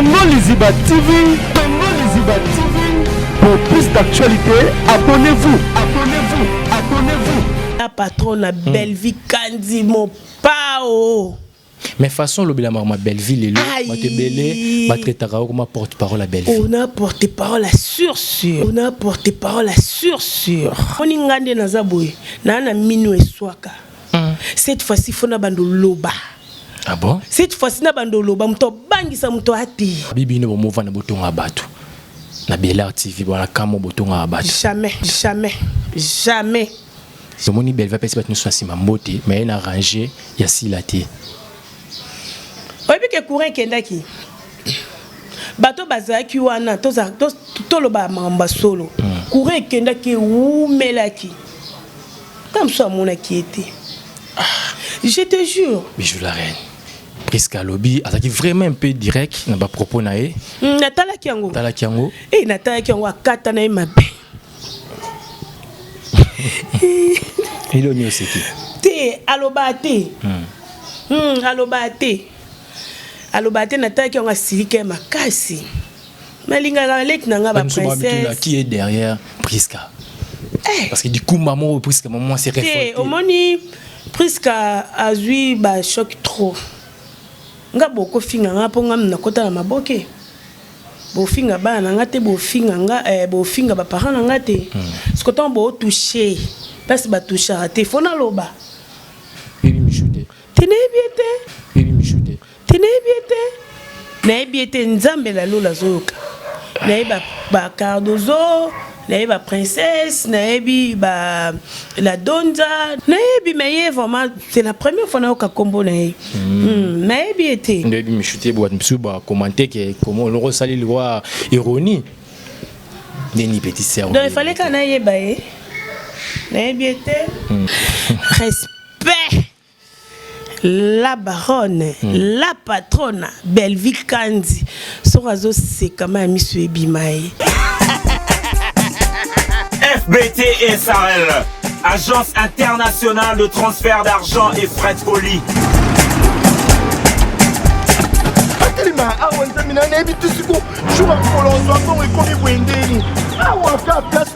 Congo Liziba TV, Congo Liziba TV. Pour plus d'actualités, abonnez-vous, abonnez-vous, abonnez-vous. La patronne la Bellevue Kandi Mopao. Mais façon olobela makambo ya Bellevue lelo bato ebele batraitaka yo koma porte parole ya Bellevue. On a porte parole ya sur sur. On a porte parole ya sur sur. Oni nga nde naza boye na na minu eswaka. Cette fois-ci faut na bando loba. Ah bon? Cette fois-ci na bando loba moto abangisa moto ate. Bibino bomovanda botonga bato na Bellar TV bwana kamo botongaka bato. Jamais, jamais, jamais. Tomoni Bellevue apesi bato nyonso na nsima mbote mais ye na range ya sila te. Oyebi ke courant ekendaki bato bazalaki wana toloba makambo ya solo. Courant ekendaki ewumelaki ntango mosusu amonaki ye te. Je te jure. Bijou la reine. Prisca alobi azalaki vraiment un peu direct na ba propos na ye. Natalaki yango. Natalaki yango. Eh, natalaki yango akata na ye mabe. Eloni oseki. Te, aloba te. Aloba te. Aloba te, natalaki yango asilika ye makasi. Nalingaka baleki na nga ba princesse. Qui est derrière Prisca? Eh. Parce que du coup maman Prisca maman s'est révoltée. Te, omoni Prisca azwi ba choc trop. Nga bokofinga nga mpo nga nakota na maboke. Bofinga bana na nga te, bofinga nga, bofinga ba parents na nga te. Parce que tant bo toucher, place ba touchaka te, faut naloba. Yebi Michou te. Te nayebi ye te. Yebi Michou te. Te nayebi ye te. Nayebi ye te, Nzambe la lola azoyoka. Nayebi ba Cardozo, nayebi ba princesse, nayebi ba la Donza, nayebi mais ye vraiment c'est la première fois nayoka kombo na ye. Nayebi ye te. Nayebi Michou te, bato mosusu ba commenter que comment oloko osali liwa ironie. Neni petite sœur. Donc il fallait kaka nayeba ye. Nayebi ye te. Respect. La baronne, la patronne, Bellevue Kandi. Soki azoseka ma ya miso ebima ye. FBT SARL, Agence internationale de transfert d'argent et frais de colis. Atelema awa nzambe na nayebi te siko jour ya mokolo ozwa mbongo ekomi boye ndeni awa ka place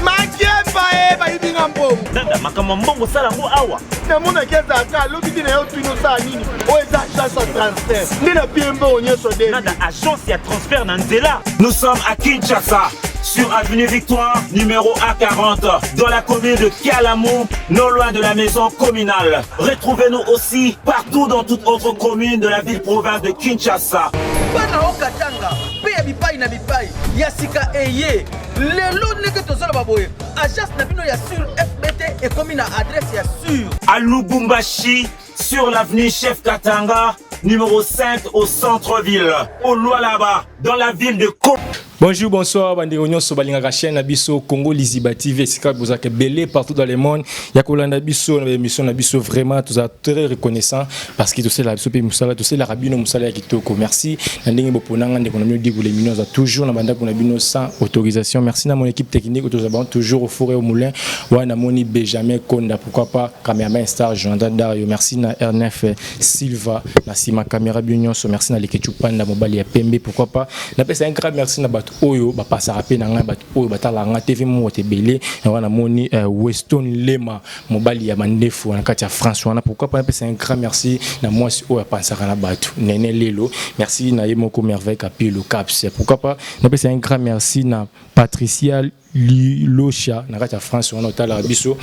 makemba e bayibi nga mbongo. Nanda makambo ya mbongo osala yango awa. Namonaki azalaka alobi te na yo tuni osala nini oyo eza agence ya transfert nde na pie mbongo nyonso nde. Nanda agence ya transfert na nzela. Nous sommes à Kinshasa, sur avenue Victoire, numéro A40, dans la commune de Kalamu, non loin de la maison communale. Retrouvez-nous aussi partout dans toute autre commune de la ville-province de Kinshasa. Bana o Katanga mpe ya bipai na bipai ya sika eye lelo ndenge tozoloba boye agence na bino ya sur FBT ekomi na adresse ya sur. À Lubumbashi, sur l'avenue Chef Katanga, numéro 5 au centre-ville, au Lualaba, dans la ville de Ko. Bonjour, bonsoir, bandeko nyonso balingaka chaîne na biso Congo Liziba TV esika bozalaka ebele partout dans le monde ya kolanda biso na émission na biso vraiment toza très reconnaissant parce que tosalaka biso mpe mosala tosalelaka bino mosala ya kitoko. Merci na ndenge boponanga ndeko na bino Digule Mino aza toujours na bandako na bino sans autorisation. Merci na mon équipe technique toza bango toujours au four et au moulin wana namoni Benjamin Konda, pourquoi pas cameraman star Jonathan Dario. Merci na R9 Silva na sima caméra bino nyonso. Merci na Lekechu Panda mobali ya pembe, pourquoi pas napesa un grand merci na bato oyo bapasaka mpe na ngai, bato oyo batalaka ngai TV moko te ebele. Yango namoni Weston Lema mobali ya mandefu na kati ya France wana, pourquoi pas napesa un grand merci na mwasi oyo apansaka na bato Nene Lelo. Merci na ye moko Merveille Kapilo Caps, pourquoi pas napesa un grand merci na Patricia Lilosha na kati ya France wana otalaka biso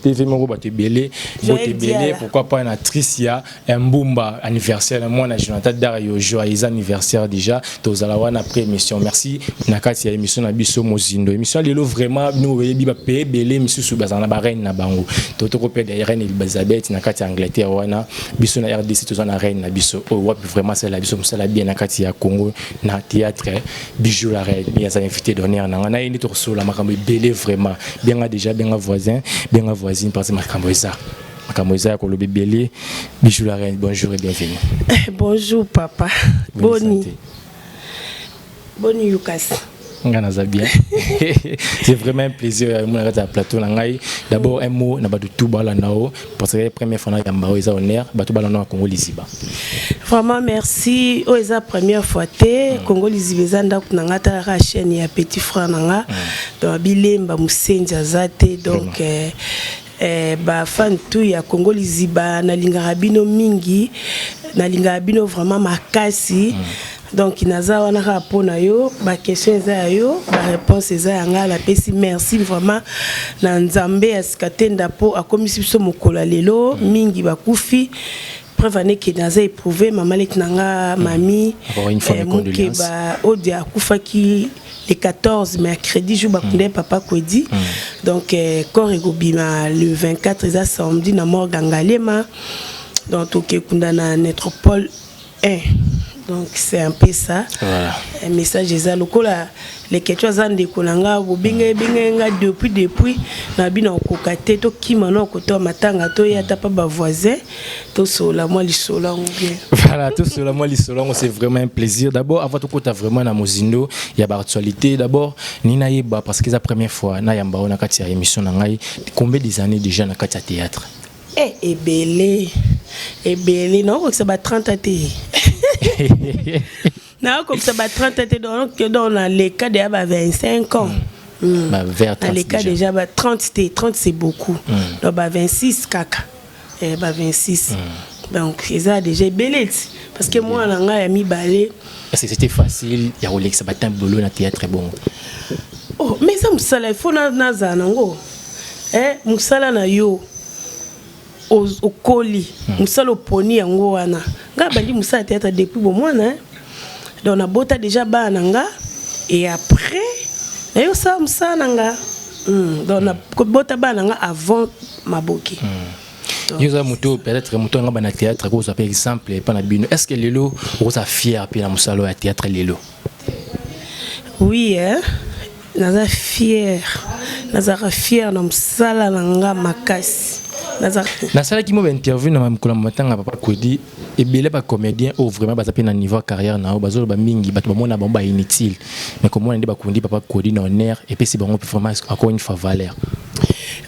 TV moko bato ebele bote ebele, pourquoi pas na Tricia Mbumba anniversaire na mwana Jonathan Dario, joyeux anniversaire déjà tozala wana après émission. Merci na kati ya émission na biso mozindo émission lelo vraiment nous oyebi ba pays ebele misusu bazala na ba reine na bango to toko pe da reine Elizabeth na kati ya Angleterre wana biso na RDC toza na reine na biso oyo wapi vraiment sala biso mosala bien na kati ya Congo na théâtre Bijou la reine mais aza invité d'honneur na nga na ye nde tokosola makambo ebele vraiment benga déjà benga voisin benga voisine parce que makambo eza makambo eza ya koloba ebele. Bijou la reine, bonjour et bienvenue. Bonjour papa. Boni boni. Santé. Boni Yukasi. Nga naza bien. C'est vraiment un plaisir ya mona kati ya plateau na ngai. D'abord un mot na bato tout balanda o parce que première fois na yamba o eza honneur bato balanda na Congo Liziba. Vraiment merci. Oyo eza première fois te. Congo Liziba eza ndako na nga, talaka chaîne ya petit frère na nga. Donc bilemba mosenzi aza te. Donc bafan tu ya Congo Liziba, nalingaka bino mingi, nalingaka bino vraiment makasi. Donc naza wana kaka mpo na yo. Baquestion eza ya yo, baréponse eza ya ngai. Napesi merci vraiment na Nzambe ya sika tenda mpo akomisi biso mokolo ya lelo. Mingi bakufi, preuve aneke naza éprouvé. Mama leki na nga, mami Encore une fois, mes condoléances. Mokeba Odia, akufaki le 14 mercredi, jour bakunda ye papa Kwedi. Donc corps ekobima le 24, eza samedi, na morgue Ngaliema. Donc tokekunda na Nécropole 1. Donc c'est un peu ça. Voilà. Un message eza lokola leketu aza ndeko na nga, bobenga ebenga nga depuis na bino okoka te, tokima na okota matanga, toya ata pa bavoisin, tosola mwa lisolo yango bien. Voilà, tout cela, moi, lisolo, c'est vraiment un plaisir. D'abord, avant tout, côté vraiment na mozindo, il y a actualité. D'abord, nina yeba, parce que c'est la première fois, na yamba, on a kati ya émission na ngai, combien des années déjà na kati ya théâtre? Eh, ebele ebele, naokokisa ba 30 te, naokokisa ba 30 te. Donc naleka deya ba 25 ans. Bah, vers 30 Naleka déjà. Déjà ba 30 te, 30 c'est beaucoup. Donc ba 26 kaka, eh, ba 26. Donc eza déjà ebele ti parce que mwana na ngai ya mibale. Est-ce que c'était facile ya kolekisa batin bolo na théâtre bongo? Oh, mais eza mosala, il faut nazala nango. Eh, mosala na yo, okoli mosala oponi yango wana. Ngai bandi mosala théâtre depuis bomwana, eh. Donc nabota déjà bana na nga et après nayosala mosala na nga. Donc nabota bana na nga avant maboki. Donc, Yo oza moto, peut-être moto anga bana théâtre kozwa mpe exemple epa na bino. Est ce que lelo okoza fier mpe na mosala oyo ya théâtre lelo? Oui, hein? Naza fier, nazalaka fier na mosala na nga makasi. Nasalaki mo bainterview na mikolo ya matanga papa Kwedi. Ebele bacomédien oyo vraiment baza mpe na niveau ya carrière na oyo bazoloba mingi, bato bamona bango bainutile, mais komona nde bakundi papa Kwedi na honneur epesi bango mpe vraiment encore une fois valeur.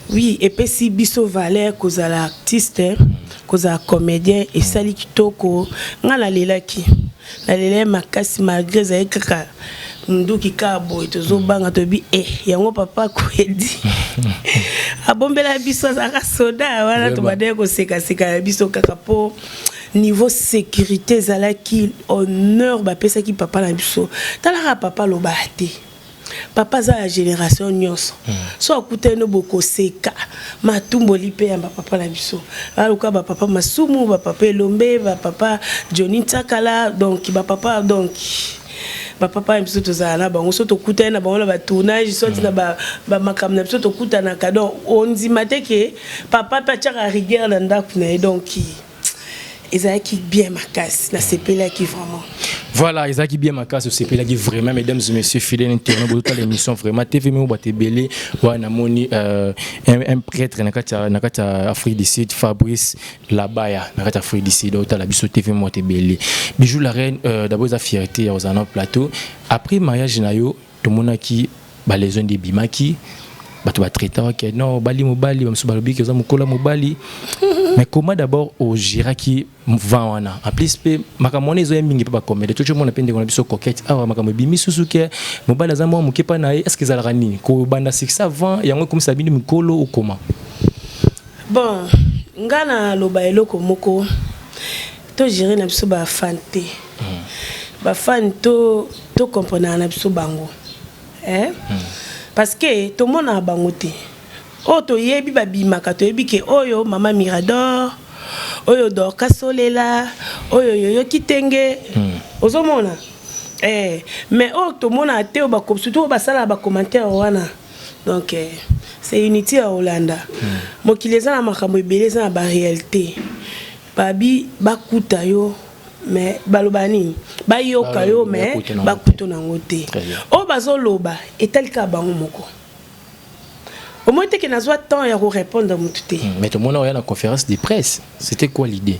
Oui, epesi biso valeur. Kozala artiste, kozala comédien, esali kitoko. Nga nalelaki, nalela makasi malgré ezali kaka nduki kaka boye, tozobanga, toyebi e yango papa Kwedi abombela biso, azalaka soda wana. Tobandaki kosekaseka na biso kaka mpo niveau sécurité ezalaki, honneur bapesaki papa na biso. Talaka, papa alobaka te, papa aza ya génération nyonso. So akutani no, bokoseka matumboli mpe ya bapapa na biso, aluka bapapa Masumu, bapapa Elombe, bapapa Johnny Ntsakala. Donc bapapa, donc bapapa na biso tozala na bango. So tokutani na bango na batournage, soit na bamakambo na biso tokutanaka. Donc ondima te ke papa mpe atiaka rigueur na ndako na ye. Donc ezalaki bien makasi, nasepelaki vraiment. Voilà, ezalaki bien makasi, osepelaki vraiment. Mesdames et messieurs, fidèles internautes, bozotala émission vraiment TV moko bato ebele wana. Namoni un prêtre na kati ya Afrique du Sud, Fabrice Labaya, na kati ya Afrique du Sud, otala biso TV moko bato ebele. Bijou la reine, d'abord eza fierté ya kozala na plateau. Après mariage na yo, tomonaki baleson nde ebimaki, bato batraitaki non bali mobali, bamosusu balobiki oza mokola mobali. Mais comment d'abord ogéraki vent wana? En plus mpe makambo wana ezoya mingi mpe bacomédie tozomona mpe ndeko na biso Coquette awa, makambo ebimi susu ke mobali aza mwa moke mpa na ye. Est ce que ezalaka nini kobanda succès avant yango ekomisa bino mikolo okoma? Bon, nga naloba eloko moko: togérer na biso bafan te, bafan to tocomprenaka na biso bango, eh? Parce que tomonaka bango te. Oyo toyebi babimaka, toyebi ke oyo mama Mirador, oyo Dorka Solela, oyo Yoyo Kitenge, ozomona, eh, mais oyo tomonaka te, oyo surtout oyo basalaka bacommentaire wana. Donc c'est inutile ya kolanda. Mokili eza na makambo ebele, eza na baréalité. Babi bakuta yo, mais baloba nini? Bayoka yo, mais bakuta nango te. Oyo bazoloba etali kaka bango moko. Omoi teke nazwa temps ya korépondre motu te. Mais tomona oya na conférence de presse, c'était quoi l'idée?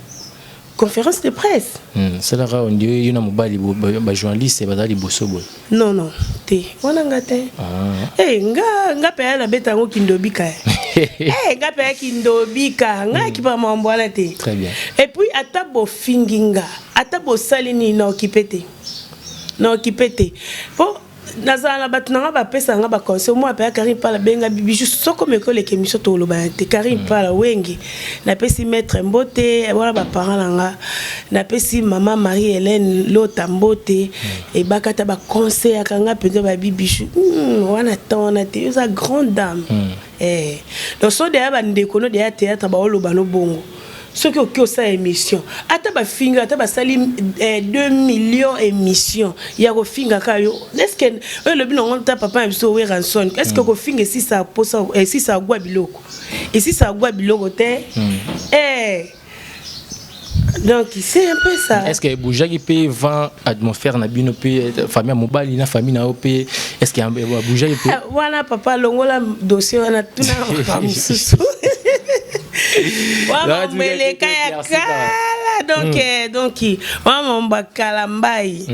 Conférence de presse. Salaka on dirait yo na mobali ba journaliste bazali liboso boye. Non non, te. Wana nga te. Ah. Eh nga nga pe na beta ngo kindobika. Eh nga pe kindobika, nga ki pa mambo wana te. Très bien. Et puis ata bo fingi nga, ata bo sali ni na occupé te. Na occupé te. Po nazala na bato na nga bapesa nga baconseil mwa apeya Karine Pala benga Bijou soko meki oleka émission tolobana te Karine Pala wenge napesi maître mbote wana baparent na nga napesi mama Marie Hélène Lota mbote ebakata baconseillaka nga mpenza babi Bijou wana temps wana te oza grande dame. Donc so deya bandeko no deya théâtre baoloba no bongo soki oki osala émission ata bafinga ata basali 2 millions émission ya kofinga kaka yo, est ce que oyo elobi nango ta papa na biso Werrason, est ce que kofinga esisa posa esisa agwa biloko esisa agwa biloko te? Donc c'est un peu ça. Est ce que ebougeaki mpe vent atmosphère na bino mpe famille ya mobali na famille na yo mpe, est ce que ebougeaki mpe? Ah, wana papa longola dossier wana, tuna papa mosusu wana mbeleka ya kala. Donc donc wana mambo ya kala mbai,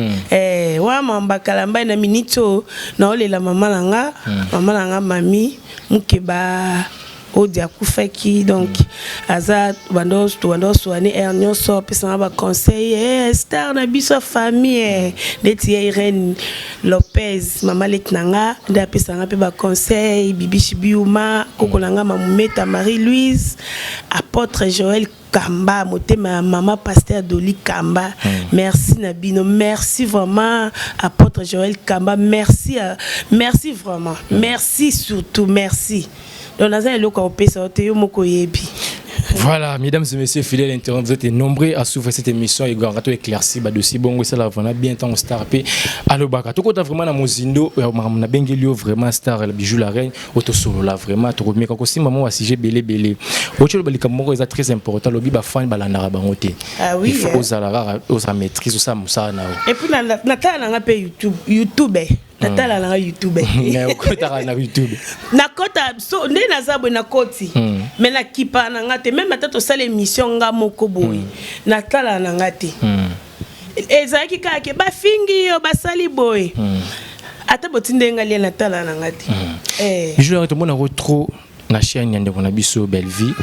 wana mambo ya kala mbai. Na miniti oyo naolela mama na nga, mama na nga mami Mokeba odi akufaki. Donc aza bando bando oswane aire nyonso apesanga baconseil, star na biso ya famille ndeti ye Irene Lopez, mama leki na nga nde apesanga mpe baconseil, Bibishi Biuma koko na nga, Mamumeta Marie Louise, apôtre Joël Kamba motema ya mama pasteur Doli Kamba. Merci na bino, merci vraiment apôtre Joël Kamba, merci, merci vraiment, merci surtout merci. Donc naza eloko ya kopesa yo te, yo moko oyebi. Voilà, mesdames et messieurs, fidèles internautes, vous êtes nombreux à suivre cette émission et garato éclairci ba dossier bongo ça la vraiment bien tant star pe alobaka. Tout kota vraiment na mozindo na bengeli yo vraiment star la Bijou la reine auto solo la vraiment to meka ko simba mo sujet belé belé. Ocho ba likambo moko eza très important lobi ba fan balandaka bango te. Ah oui. Il faut ozala kaka oza maîtrise osa mosala na yo. Et puis na natala nanga mpe YouTube, YouTube natala nanga YouTube. Mais okotaka na YouTube? Nakota so nde naza boye nakoti, mais nakipa na nga te. Même ata tosala émission nga moko boye, natala na nga te. Ezalaki kaka ke bafingi yo basali boye, ata botinde nga lia natala na nga te. Bijou la tomonako trop na chaîne ya ndeko na biso Bellevie.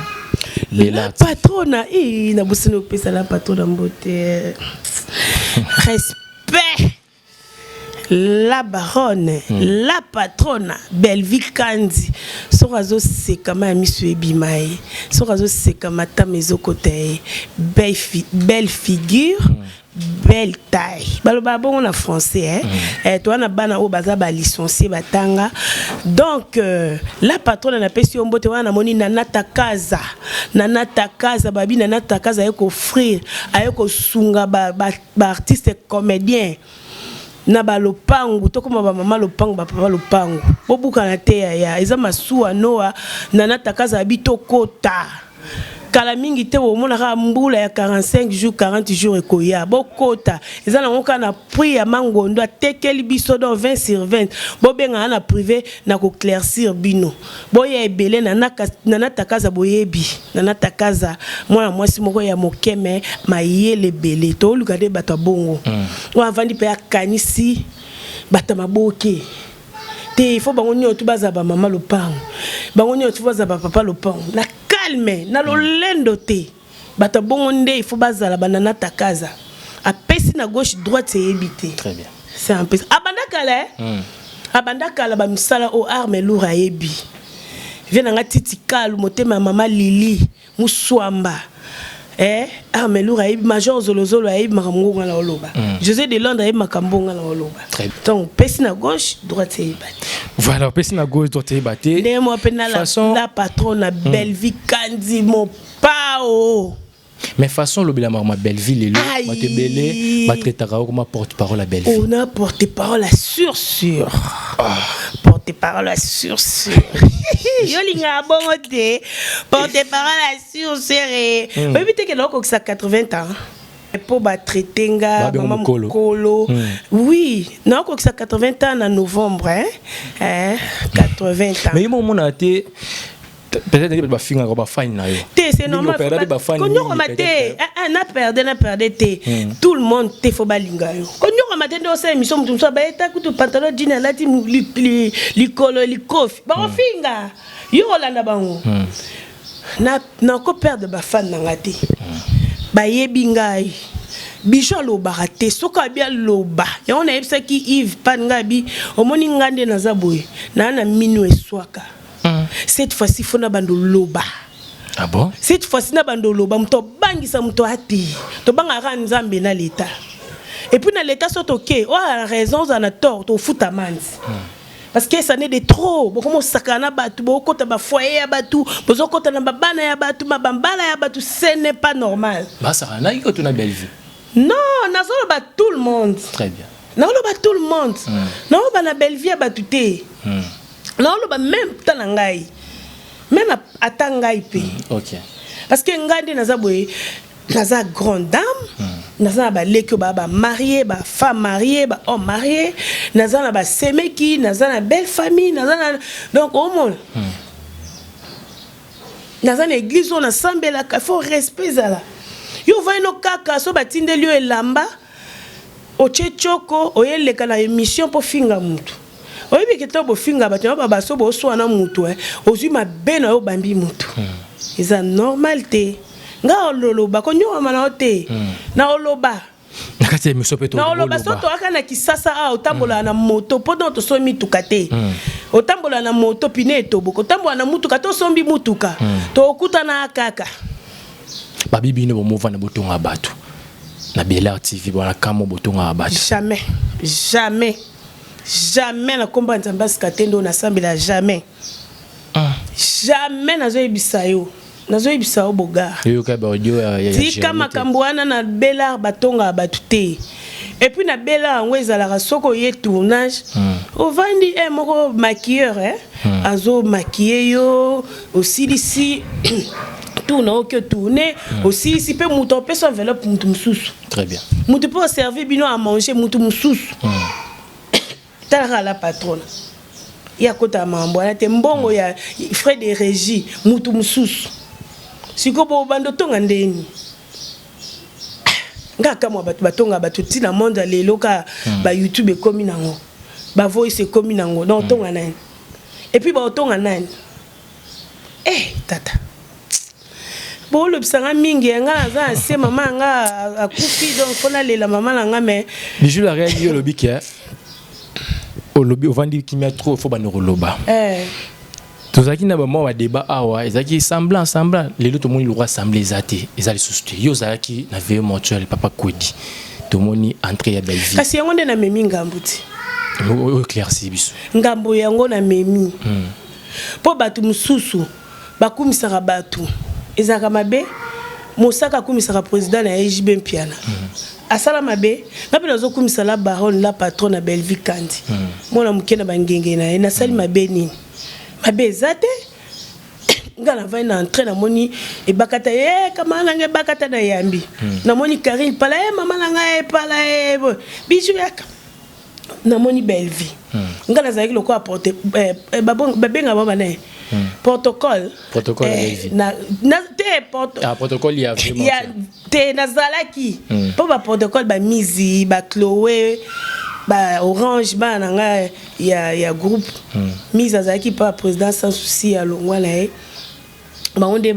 La Bella. Patrona e nabosani kopesa la patrona mbote, respect, la baronne, la patrona Bellevie Kandi. Soki azosekama ya miso ebima ye, soki azosekama tama ezokota ye. Belle, belle figure, belle taille, baloba bongo na français, eh? Eh, toza na bana oyo baza balicencié batanga. Donc la patronne napesi yo mbote wana. Namoni Nana Takaza, Nana Takaza babi Nana Takaza aye koffrir, aye kosunga baartiste ba comédien na balopangu. Tokóma bamama lopangu, bapapa lopangu, bobukana te yaya, eza masuwa noa. Nana Takaza abi tokota kala mingi te, omonaka mbula ya 45 jours, 40 jours ekoya, bokota. Eza nango kaka na prix ya mangondo atekeli biso, donc 20 sur 20. Bobengaka na privé na koéclaircir bino, boya ebele. Nana Takaza, boyebi Nana Takaza, mwana mwasi moko ya mokeme mayele ebele. Tooluka nde bato ya bongo oyo avandi mpe akanisi bato ya maboke te. Il faut bango nyonso bazala bamama lopango, bango nyonso bazala bapapa lopango na calme na lolendo te. Bato ya bongo nde il faut bazala. Banana Takaza apesi na gauche droite eyebi te. Très bien. C'est un peu abanda kala, eh? Abanda kala bamisala oyo arme lourde ayebi vie na nga titi kalu motema ya mama Lili Muswamba, eh, arme lourde ayebi, major Zolozolo ayebi makambo ngo nga na oloba, José de Londres ayebi makambo nga na oloba. Très bien. Donc opesi na gauche droite eyeba te. Voilà, opesi na gauche droite eyeba te. Ndenge moko mpe na la patronne na Bellevie Kandi mopao. Mais façon olobela makambo ya Bellevie lelo, Aïe. bato ebele batraitaka yo koma porte parole ya Bellevie. On a porte parole à sûr sûr, porte parole à sûr sûr. Yo lingaka bongo te, porte parole à sûr sûr. E oyebi te ke naokokisa 80 ans mpo batraite nga Babenga mama mokolo. Mokolo. Oui, naokokisa 80 ans na novembre, hein? Hein? 80 ans. Mais yo moko omonaka te Peut-être ndenge bafingaka bafani na yo. Te, c'est normal, konyokoma te. Na perde, na perde te. Tout le monde te, faut balinga yo. Konyokoma te nde osala émission, motu mosusu abayeta kutu pantalon jean, alati likolo likofi, bakofinga yo, kolanda bango. Nakoperdre bafani na nga te. Bayebi ngai, Bijou alobaka te. Soki abi aloba yango, nayebisaki Yves Pan, ngai abi omoni ngai nde naza boye, naa na mino eswaka. Cette fois-ci faut na bando loba. Ah bon? Cette fois-ci na bando loba. Moto obangisa moto ate, tobangaka Nzambe na l'État. Et puis na l'État, so toke oyo a raison, ozala na tort, tofuta mandi, parce que ça n'est de trop. Bokoma osakana na bato, bokota bafoyer ya bato, bozokota na babana ya bato, mabambala ya bato, ce n'est pas normal. Basaka naki ko tuna Belle Vie. Non, nazoloba tout le monde. Très bien. Nazoloba tout le monde. Nazoloba na Belle Vie ya bato te. Nazoloba même ta na ngai, même ata ngai mpe. Parce que ngai nde naza boye, naza grande dame, naza na baleki oyo baa bamarie, bafemme marie, bahomme marie, naza na basemeki, naza na belle famille, naza na, donc omona, naza na église oyo nasambelaka. Faut respect ezala. Yo ovandi no kaka so batindeli yo elamba, otie tioko, oyeleka na émission mpo finga mutu. Oyebi ke to bofinga bato yango, babaso boswana mutu, ozwi mabe na yo, obambi mutu, eza normal te. Nga ololoba, konyokama na yo te, na oloba. Na kati ya émission mpe. Na oloba. So toyaka na Kisasa awa, otambolaka na moto mpo donc tosombi mituka te. Otambola na moto, pine etoboka. Otambola na mutuka, tosombi mutuka, tokutana kaka. Babi bino bomovanda, botonga bato na Belar TV, bona kamo botongaka bato. Jamais, jamais, jamais. Na nkombo ya Nzambe asika te nde oyo nasambela, jamais, jamais. Nazoyebisa yo, nazoyebisa yo, bogar. Yoyoka baaudio ya Tika Jérémy te. Makambo wana na Belar, batongaka bato te. Et puis na Belar yango ezalaka, soki oye tournage, ovandi e moko maquilleur, azomaquille yo, osilisi tourne, oki otourne, osilisi mpe, moto opesa enveloppe motu mosusu. Très bien. Motu mpe oservi bino à manger, motu mosusu. Talaka la patronne, ye akotaka makambo wana te. Mbongo ya frais de régie, mutu mosusu. Sikoyo bobanda otonga ndeni? Nga kamwa bato batonga bato ntina monde ya lelo ka. Bayoutube ekómi nango, bavoice ekómi nango, donc otonga nani? Et puis baotonga nani? Eh tata, bolobisanga mingi. Nga naza na se, mama na nga akufi, donc mpo nalela mama na nga, mais Bijou la Reine, yo olobi ke olobi ovandi kimia trop, faut banda koloba. Eh. Tozalaki na bamwa badébat awa, ezalaki semblant semblant. Lelo tomoni lokwa assemblée eza te, eza lisusu te. Yo ozalaki na veillée mortuaire papa Kwedi, tomoni entrée ya Belle Vie. Kasi yango nde namemi ngambu ti. Oyo éclairci biso. Ngambo yango namemi mpo bato mosusu bakumisaka bato, ezalaka mabe. Mosaka akumisaka président na ye JB Mpiana, asala mabe. Nga mpe nazokumisa la baronne, la patronne na Bellevie Kandi, mwana moke na bangenge na ye. Nasali mabe nini? Mabe eza te. Nga navandi na entrée, namoni ebakata ye, kamara na ngai ebakata na yambi. Namoni Karine Pala ye, mama na ngai epala ye, Bijou yaka. Namoni Bellevie. Nga nazalaki lokola porte, babenga ba bana ye protocole. Protocole ya Bellevie. Te, porte Ah, protocole ya vraiment. Ya te, nazalaki mpo baprotocole, bamizi, bachloé, baorange, bana na ngai ya groupe. Mise azalaki mpa président Sans Souci, ya longwa na ye. Bango nde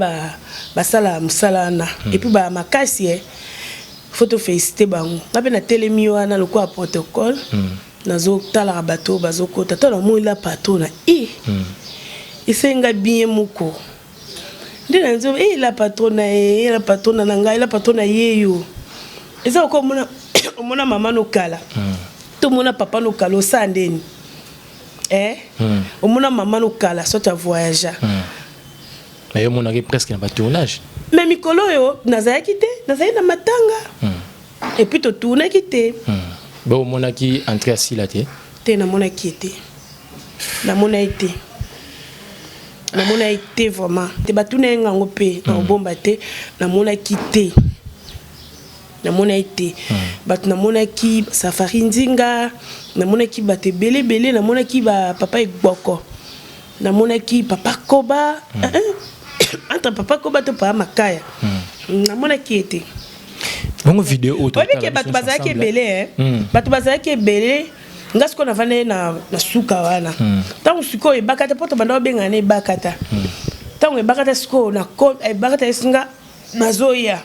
basala mosala wana. Et puis bamakasi, faut tofélicité bango. Nga mpe natelemi wana lokola protocole, nazotalaka bato oyo bazokota. To namoni la patronne e, esenga bien moko nde na nzo e la patronne e, la patronne na ngai, la patronne ye yo. Eza lokola omona, omona mama nokala, to omona papa nokala, osala ndeni eh? Omona mama nokala soki avoyagea. Mais yo omonaki presque na batournage. Mais mikolo oyo nazalaki te, nazalaki na matanga, et puis totournaki te. Bo omonaki entrée asila te? Te, namonaki ye te, namona ye te, namona ye te vraiment te. Batuna ye ngango mpe na kobomba te, namonaki te, namona ye te. Bato namonaki, Safari Nzinga, namonaki bato ebele ebele, namonaki bapapa Egboko. Namonaki papa Koba, entre papa Koba to papa Makaya, namonaki ye te. Bongo video oyo oyebi ke bato bazalaki ebele, bato bazalaki ebele. Nga sikoyo navanda ye na suka wana. Ntango sikoyo Ebakata, mpo tobanda babengana na Ebakata, ntango Ebakata sikoyo Ebakata yesi nga nazoya.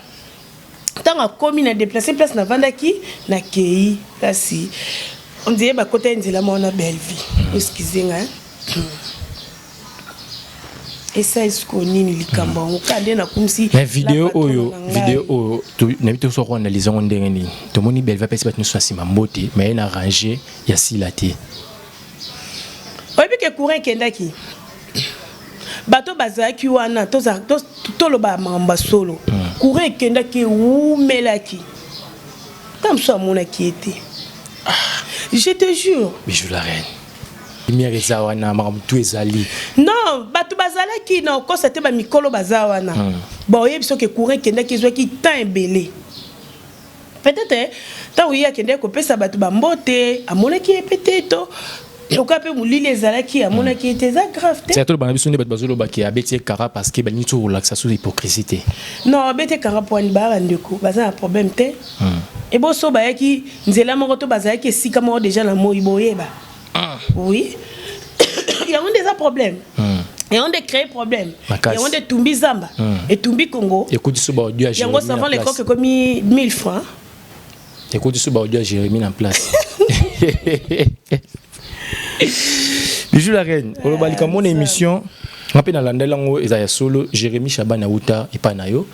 Ntango akomi na déplace place navandaki, nakei kasi on dirait bakota ye nzela moko na Bellevie. Excuse nga, esali sikoyo nini likambo yango kaka nde nakumisi. Mais video oyo, video oyo nayebi te soki analyse yango ndenge nini. Tomoni Bellevie apesi bato nyonso na nsima mbote, mais ye na range ya Sila te. Oyebi ke courant ekendaki, bato bazalaki wana, toloba makambo ya solo, courant ekendaki, ewumelaki. Ta mosusu amonaki ye te, je te jure. Bijou la reine, lumière eza wana, makambo tu ezali. Non, bato bazalaki na okosa te, bamikolo baza wana. Bon, oyebi soki courant ekendaki, ezwaki temps ebele. Peut-être ntango ye akendaki kopesa bato bambote, amonaki ye pe te, to lokola mpe molili ezalaki, amonaki ye te. Eza grave te. Toloba na biso nde bato bazolobaki abeti ye kara parce que balingi so kolakisa so hypocrisie te. Non, abeti kara po ani baya bandeko baza na problème te. Eboso bayaki nzela moko to bazalaki esika moko déjà na moi boyeba. Oui, yango nde eza problème, yango nde créer problème, yango nde etumbi zamba, etumbi Congo. Ekuti so baaudio ya Yango savon lecoq ekomi 1000 francs. Ekuti so baaudio ya Jérémie na place. Bijou la reine, oloba likambo na émission nga mpe nalandeli yango, eza ya solo. Jérémie Chaban auta epai na yo,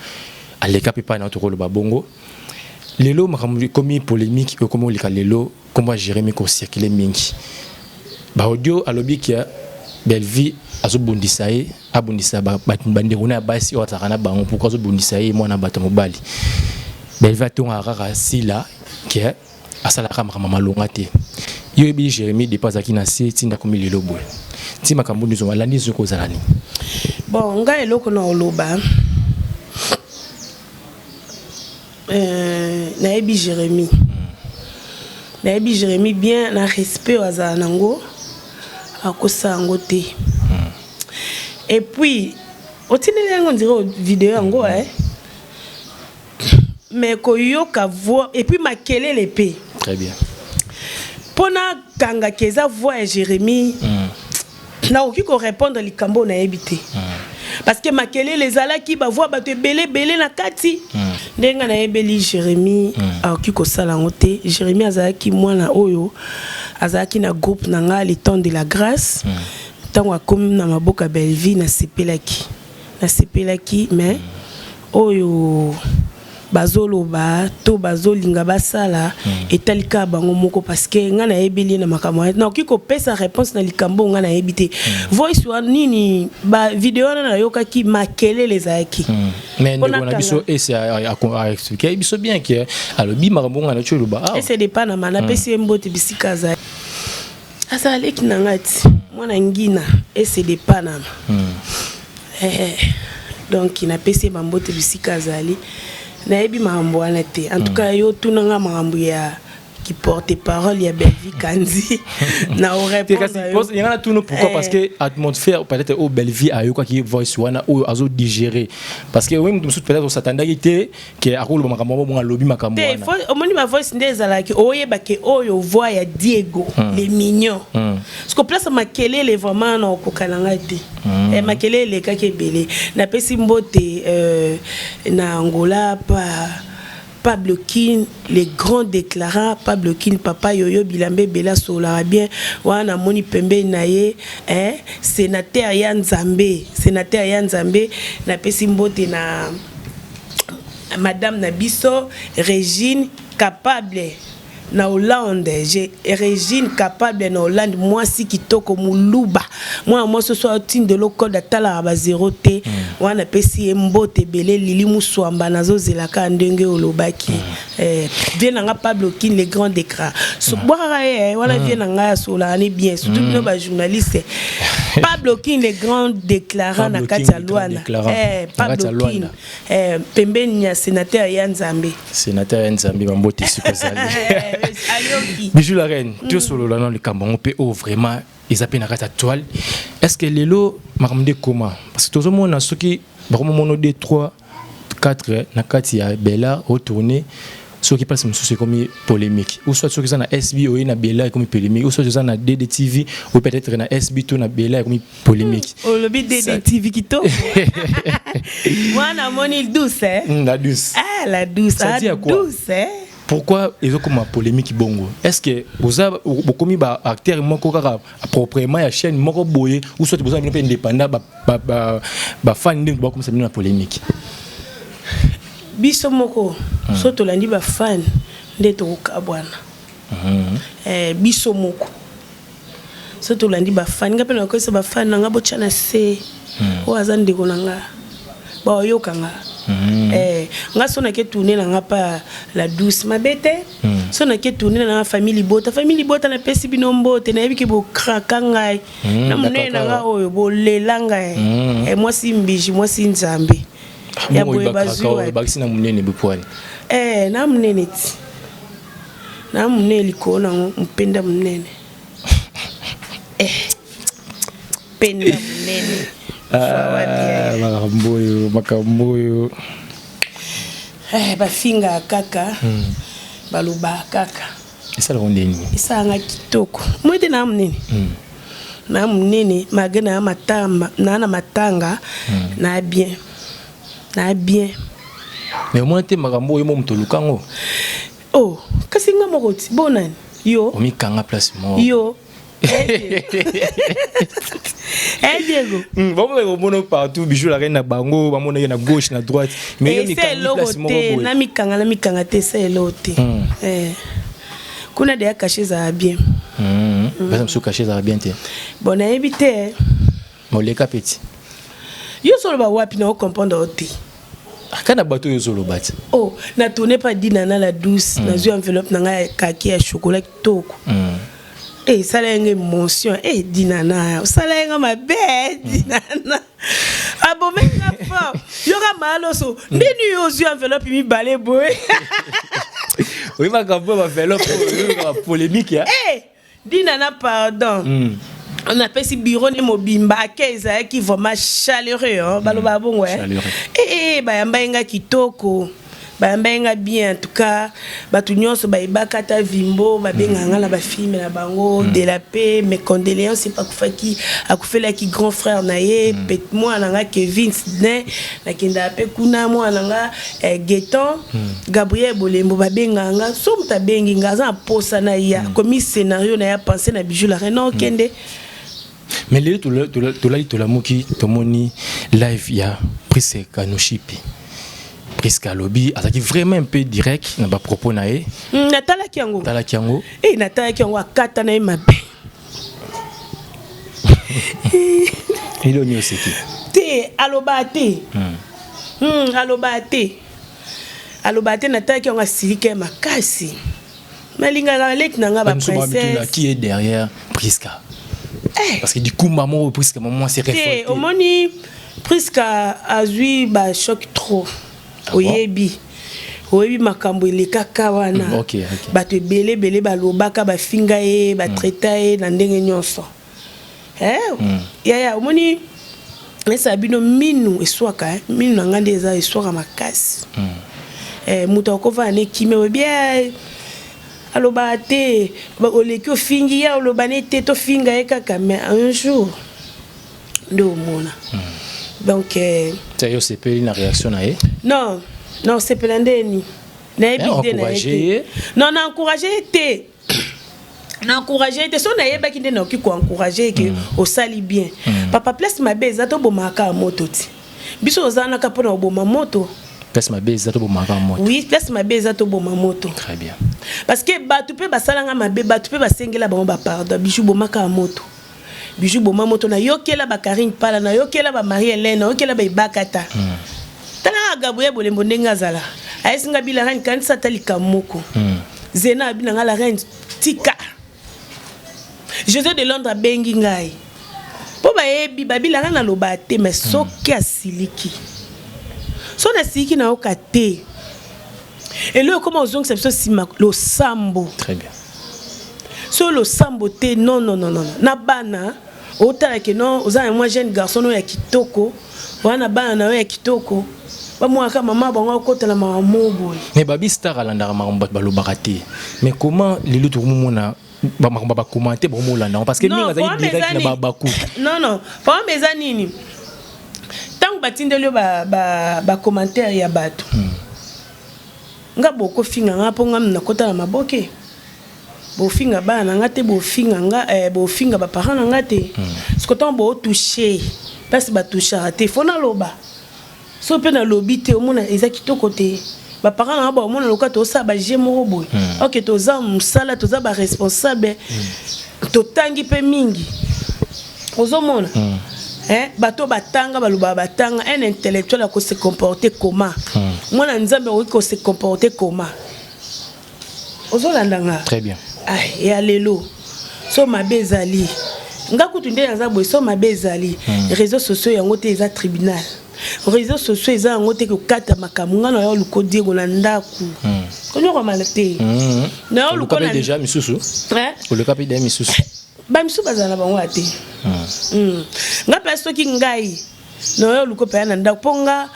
aleka mpe epai na yo. Tokoloba bongo lelo makambo ekomi polémique, ekomi oleka lelo. Kombo ya Jérémie kocircule mingi, baaudio alobi ke Bellevie azobundisa ye, abundisa bandeko na ya basi oyo azalaka na bango. Pourquoi azobundisa ye mwana bato mobali? Bellevie atongaka kaka Sila ke asalaka makambo malonga te. Yo oyebi Jérémie depuis azalaki na se ntinda komi lelo boye, nti makambo nyonso alandi soki ozala nini? Bon, ngai eloko na oloba, nayebi Jérémie, nayebi Jérémie bien na respect oyo azala nango, akosala yango te. Et puis otindeli yango ondire video yango, eh? Mais koyoka voix et puis makelele mpe. Très bien. Mpona kangaki eza voix ya Jérémie, nakoki korépondre likambo oyo nayebi te, parce que makelele ezalaki, bavoix bato ebele ebele na kati. Ndenge ngai nayebeli Jérémie, akoki kosala yango te. Jérémie azalaki mwana oyo azalaki na groupe na ngai, Le Temps de la Grâce. Ntango akomi na maboko ya Bellevie, nasepelaki, nasepelaki. Mais oyo bazoloba to bazolinga basala, etali kaka bango moko, parce que ngai nayebeli ye na makambo wana, nakoki kopesa réponse na likambo oyo ngai nayebi te. Voice wana nini, bavideo wana nayokaki makelele ezalaki. Mais ndeko na biso ese aexplike biso bien ke alobi makambo ngai nati oloba awa. Ese depanama, napesi ye mbote bisika azali, azala leki na ngai ti mwana ngina ese depanama. Donc napesi ye bambote bisika azali. Nayebi makambo wana te. En tout cas, yo tunanga makambo ya ki porte parole ya Bellevie Kanzi na orépondre. Yanga na tunu pourquoi? Parce que atmosphère peut-être oyo Bellevie ayokaki voice wana oyo azodigérer, parce que oyo moto mosusu peut-être osatandaki te ke akoloba makambo bongo, alobi makambo wana. Omoni bavoice nde ezalaki, oyebake oyo voix ya Diego le mignon, parce que place makelele vraiment na okoka na ngai te. Makelele elekaki ebele. Napesi mbote na Angola pa Pablo Kin, les grands déclarants. Pablo Kin, papa Yoyo Bilambe ebele, asololaka bien wana. Namoni pembeni na ye, eh, sénateur ya Nzambe, sénateur ya Nzambe. Napesi mbote na madame na biso Régine Capable na Hollande. Régine Capable na Hollande, mwasi kitoko moluba, mwana mwasi oso atindela code, atalaka bazero te. Wana apesi ye mbote ebele. Lili Muswamba, nazozelaka ndenge olobaki. Vie na nga Pablo Kin, le grand décra, so, bwakaka ye wana. Vie na ngai asolaka ni bien, surtout bino bajournaliste. Pablo Kin, le grand déclarant na kati ya Lwana. Pablo Kin, pembeni ya sénateur ya Nzambe. Sénateur ya Nzambe, bambote esika ozali. Bijou la reine, tosolola na likambo yango mpe oyo vraiment. Eza pe na kati ya toile. Est-ce que lelo makambo nde koma? Parce que tozomona soki bakomomona 2 3 4 na kati ya Bella o tourner, soki place mosusu ekomi polémique, ou soit soki eza na SB, oye na Bella, ekomi polémique, ou soit eza na DDTV, ou peut-être na SB to na Bella, ekomi polémique. Olobi DDTV, kitoko mwana amoni douce, eh? La douce. Ah, la douce. Ça ah, dit à quoi? Douce, eh? Pourquoi ezokoma polémique bongo? Est ce que boza bokomi baacteur moko kaka proprement ya chaîne moko boye, ou soit boza bino mpe indépendant, bafani nde bakomisa bino na polémique? Biso moko so tolandi bafani nde tokokabwana. Eh, biso moko so tolandi bafani, nga mpe nakoyesa bafani na nga botya na se oyo aza ndeko na nga, baoyoka nga. Eh, nga so nake tourne na nga pa la douce, mabe te. So nake tourne na nga famille libota, famille libota, napesi bino mbote. Nayebi ke bokraka ngai na monene na nga oyo bolela ngai. Eh, mwasi mbiji, mwasi nzambe ya boye bazwi wapi? Bakisi na monene bopwani. Eh, na monene ti na monene likolo nango mpenda monene, eh, penda monene. Ah, makambo oyo, makambo oyo. Eh, bafingaka kaka, balobaka kaka. Esalaka ndeni? Esalanga kitoko moi te. Naa monene, naa monene malgré naa matamba, naa na matanga, naa bien, naa bien. Mais omona te makambo oyo mo moto olukango? Oh, kasi nga moko ti bonani yo. Omikanga place moko. Yo, eh, Diego. Bamona komona partout Bijou la reine na bango, bamona ye na gauche, na droite, mais yo esa mikangi eloko place moko te. boye. Namikanga, namikanga te, esa eloko te. Eh. Kuna deya cachet ezala bien. Place mosusu cachet ezala bien te. Bon, nayebi te. Moleka peti. Yo so oloba wapi na ocomprendre o te? Kaka na bato oyo ozoloba ti. Oh, na tourne pa dina na la douce, nazwi enveloppe na ngai ya kaki ya chocolat kitoko. Eh, esala ye nga émotion. Eh, dinana, osala ye nga mabe. Dinana abomeli nga fort. Yoka maaloso ndeni yo ozwi enveloppe mibale boye. Oyebaka mpo baenveloppe oyo bapolémique ya. Eh, dinana, pardon. Napesi bureau nde mobimba ake, ezalaki vraiment chaleureux, hein? Baloba bongo, eh? Chaleureux. Eh, eh, bayamba ye nga kitoko, bayamba ye nga bien. En tout cas bato nyonso bayebaka ata vimbo, babengaka nga na bafilme na bango de la paix. Mes condoléances epe akufaki, akufelaki grand frère na ye. Pe mwana na nga Kevin Sidney, nakendaka mpe kuna. Mwana na nga, eh, Geton Gabriel Bolembo, babengaka nga. So moto abengi nga, aza na posa na ye, akomi scénario na ye, apense na Bijou la reine, okende. Mais lelo tolali, tolamuki, tomoni live ya Prise Kanoshipi. Priska alobi, azalaki vraiment un peu direct na bapropos na ye. Natalaki yango. Talaki yango? E, natalaki yango, akata na ye mabe. Eloni oseki? Te, aloba te. Aloba te, aloba te. Natalaki yango, asilika ye makasi. Nalingaka baleki na nga baprincesse. Qui est derrière Priska? Parce que du coup, maman Priska, maman s'est te révoltée. Omoni, Priska azwi bachoc trop. Ah bon? Oyebi, oyebi makambo elekaka wana. Ok. Bato ebele ebele balobaka, bafinga ye, batraita ye na ndenge nyonso. Eh, yaya, omoni, esala bino minu eswaka, eh? Minu na ngai nde eza eswaka makasi. Eh, moto akovanda ne kimia, oyebi, eh, alobaka te. Oleki ofingi ye, oloba ne te, tofinga ye kaka, mais un jour nde omona. Donc eh, Ça yo sepeli na réaction na ye? Non, non, sepela ndeni nayebi Eh, te na ye encourager te. ye. Non, na encourage ye te, na encourage ye te. So nayebaki nde nakoki koencourage ke osali bien, papa. Place mabe eza, tobomaka kaka moto ti biso ozalaka mpona koboma moto. Place mabe eza, tobomaka moto. Oui, place mabe eza, toboma moto. Très bien. Parce que bato mpe basalanga mabe, bato mpe basengela bango bapardon. Bijou, bomaka ya moto. Bijou, boma moto. Nayokela bakarine Pala, nayokela bamarie Helene, nayokela baebakata. Talaka Gabriel Bolembo ndenge azala, ayesinga bi la reine, kanisa ata likambo moko. Zena abi na nga la reine, tika. José de Londres abengi ngai mpo bayebi babi la reine aloba te, mais soki asiliki, so nasiliki, nayoka te. Eloko ekoma ozongisa biso nsima, losambo. Très bien. Soki losambo te, non, non, non, non. Na bana otala ke non, oza na mwa jeune garçon oyo ya kitoko wana, bana na yo ya kitoko bamwaka mama bango akota na makambo boye. Mais babi star alandaka makambo bato balobaka te. Mais comment lelo tokomomona bamakambo bacommenter, bakomolanda yango? Parce que mingi azalaki direct na babaku. Non, non, problème eza nini? Ntango batindeli yo bacommentaire ya bato, nga bokofinga nga mpo nga nakota na maboke, bofinga bana na nga te, bofinga nga, bofinga baparent na nga te. Siko ntango bootouche place batouchaka te, fo naloba. So mpe nalobi te, omona eza kitoko te. Baparent na nga baomona lokola tozosala baje moko boye. Ok, toza mosala, toza baresponsable, totangi mpe mingi, ozomona. Bato batanga balobaka, batanga. Un intellectuel akose comporter comment? Mwana Nzambe akoki kose comporter comment? Ozolanda nga? Très bien. Ah, ya lelo so mabe ezali, nga kutu nde naza boye. So mabe ezali, réseaux sociaux yango te eza tribunal. Réseaux sociaux eza yango te kokata makambo. Nga na yo luko Diego na ndako konyokamala te. Na yo luko na déjà misusu. Oluka mpe déjà misusu. Bamisusu bazala na bango ya te. Nga mpe soki ngai na yo luko mpe ya na ndako, mpo nga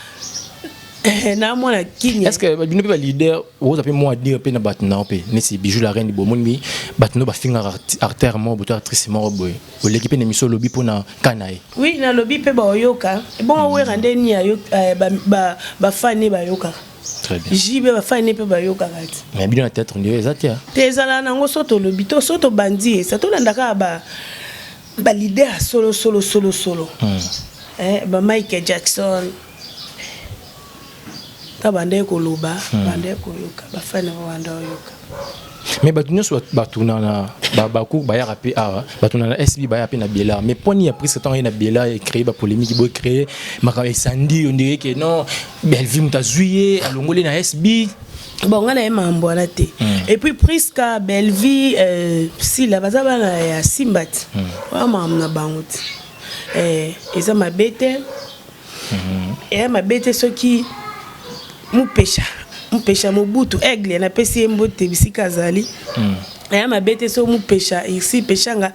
na mwana kimia. Est ce que bino mpe baleader okoza mpe mwa dire mpe na bato na yo mpe, neti Bijou la Reine, bomoni bato no bafingaka artère moko boto, actrice moko boye, oleki mpe na émission, olobi mpona ka na ye? Oui, nalobi mpe baoyoka. Ebongo wera nde nini bafani bayokaka? Très bien. Jibe bafani mpe bayokaka ti. Mais bino na théâtre nde eza te? Te, ezala nango. So tolobi to so tobandi, esa tolanda kaka baleader ya solo solo solo solo, ba Michael Jackson ta bandaki koloba, bandaki koyoka, bafani banda oyoka. Mais bato nyonso batuna na babaku bayaka mpe awa, batuna na SB, bayaka mpe na Bela. Mais mponi ya Priske, ntango ye na Bela ecréer bapolémique boye, créer makambo esandi, on dirait que non, Bellevue moto azwi ye, alongoli na SB. Bon, nga na ye makambo wana te. Et puis Priska, Bellevue, Sila baza bana ya Simba ti oya makambo na bango ti. Eza mabe te, eya mabe te. Soki Mupesha, Mupesha Mobutu Aigle, napesi ye mbote bisika azali. Eya mabe te soki Mupesha isi Peshanga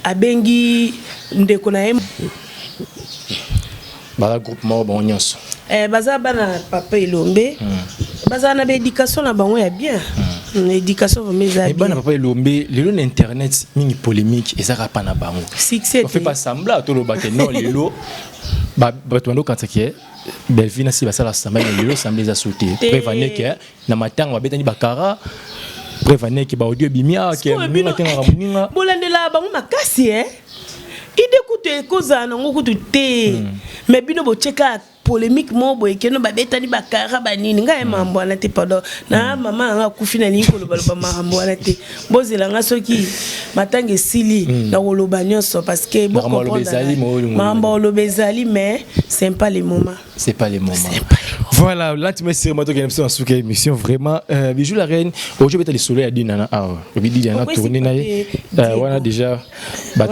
abengi ndeko na ye. Baza groupe moko bango nyonso. Baza bana papa Elombe, bazala na baéducation na bango ya bien. Éducation vraiment eza bien. Bana papa Elombe, lelo na internet mingi polémique ezaka pa na bango. Succès. On fait pas semblant, tolobake non. Lelo bato bandokanisaki ke Bellevue na si basala samba, mais lelo samba eza so te. Preuve aneke na matango babetani bakara, preuve aneke baaudio ebimi awa ke moninga atengaka moninga. Bolandela bango makasi e ide kutu ekozala nango kutu te. Mais bino botyeka polémique moko boye keno babetani bakara banini. Ngai makambo wana te, pardon. Na mama nanga akufi, nalingi kolobaloba makambo wana te. Bozela nga soki matanga esili, na koloba nyonso, parce que makambo oloba ezali, mais c'est pas le moment. C'est pas le moment. Voilà, là tu me sers moi toi qui sommes émission vraiment, Bijou la Reine, aujourd'hui beta lisolo ya Dina na awa. Obi Dina na tourner na ye. Wana déjà ba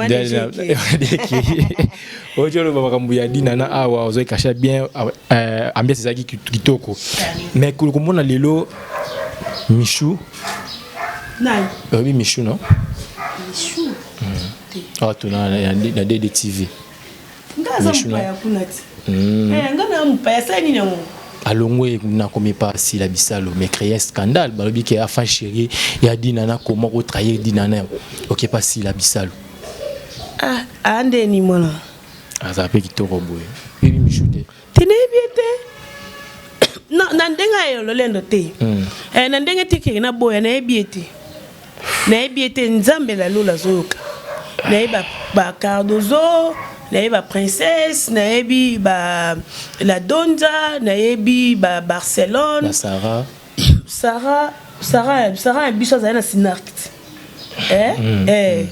aujourd'hui oloba makambo ya Dina na awa, ozoyi kasha bien, ambiance ezalaki kitoko. Mais komona lelo Michou. Nani? Oyebi Michou, non? Michou? Awa tuna na DDTV. Nga aza mopaya kuna ti. Nga na mopaya asala nini yango? Alongwe nakomi pa Sila Bisalo, mais créer scandale. Balobi ke afa chéri ya Dina na koma ko trahir Dina na oke pa Sila Bisalo. Ah, andeni mwana. Azala mpe kitoko boye. Oyebi Michou te? Te, nayebi ye te na ndenge ya lolendo te. Na ndenge te keke naboya, nayebi ye te, nayebi ye te. Nzambe na lola azoyoka. Nayebi bacardozo, nayebi baprincesse, nayebi ba la Donza, nayebi ba Barcelone. Ba Sarah. Sarah, Sarah, Sarah ya biso azali na Sinarct. Eh?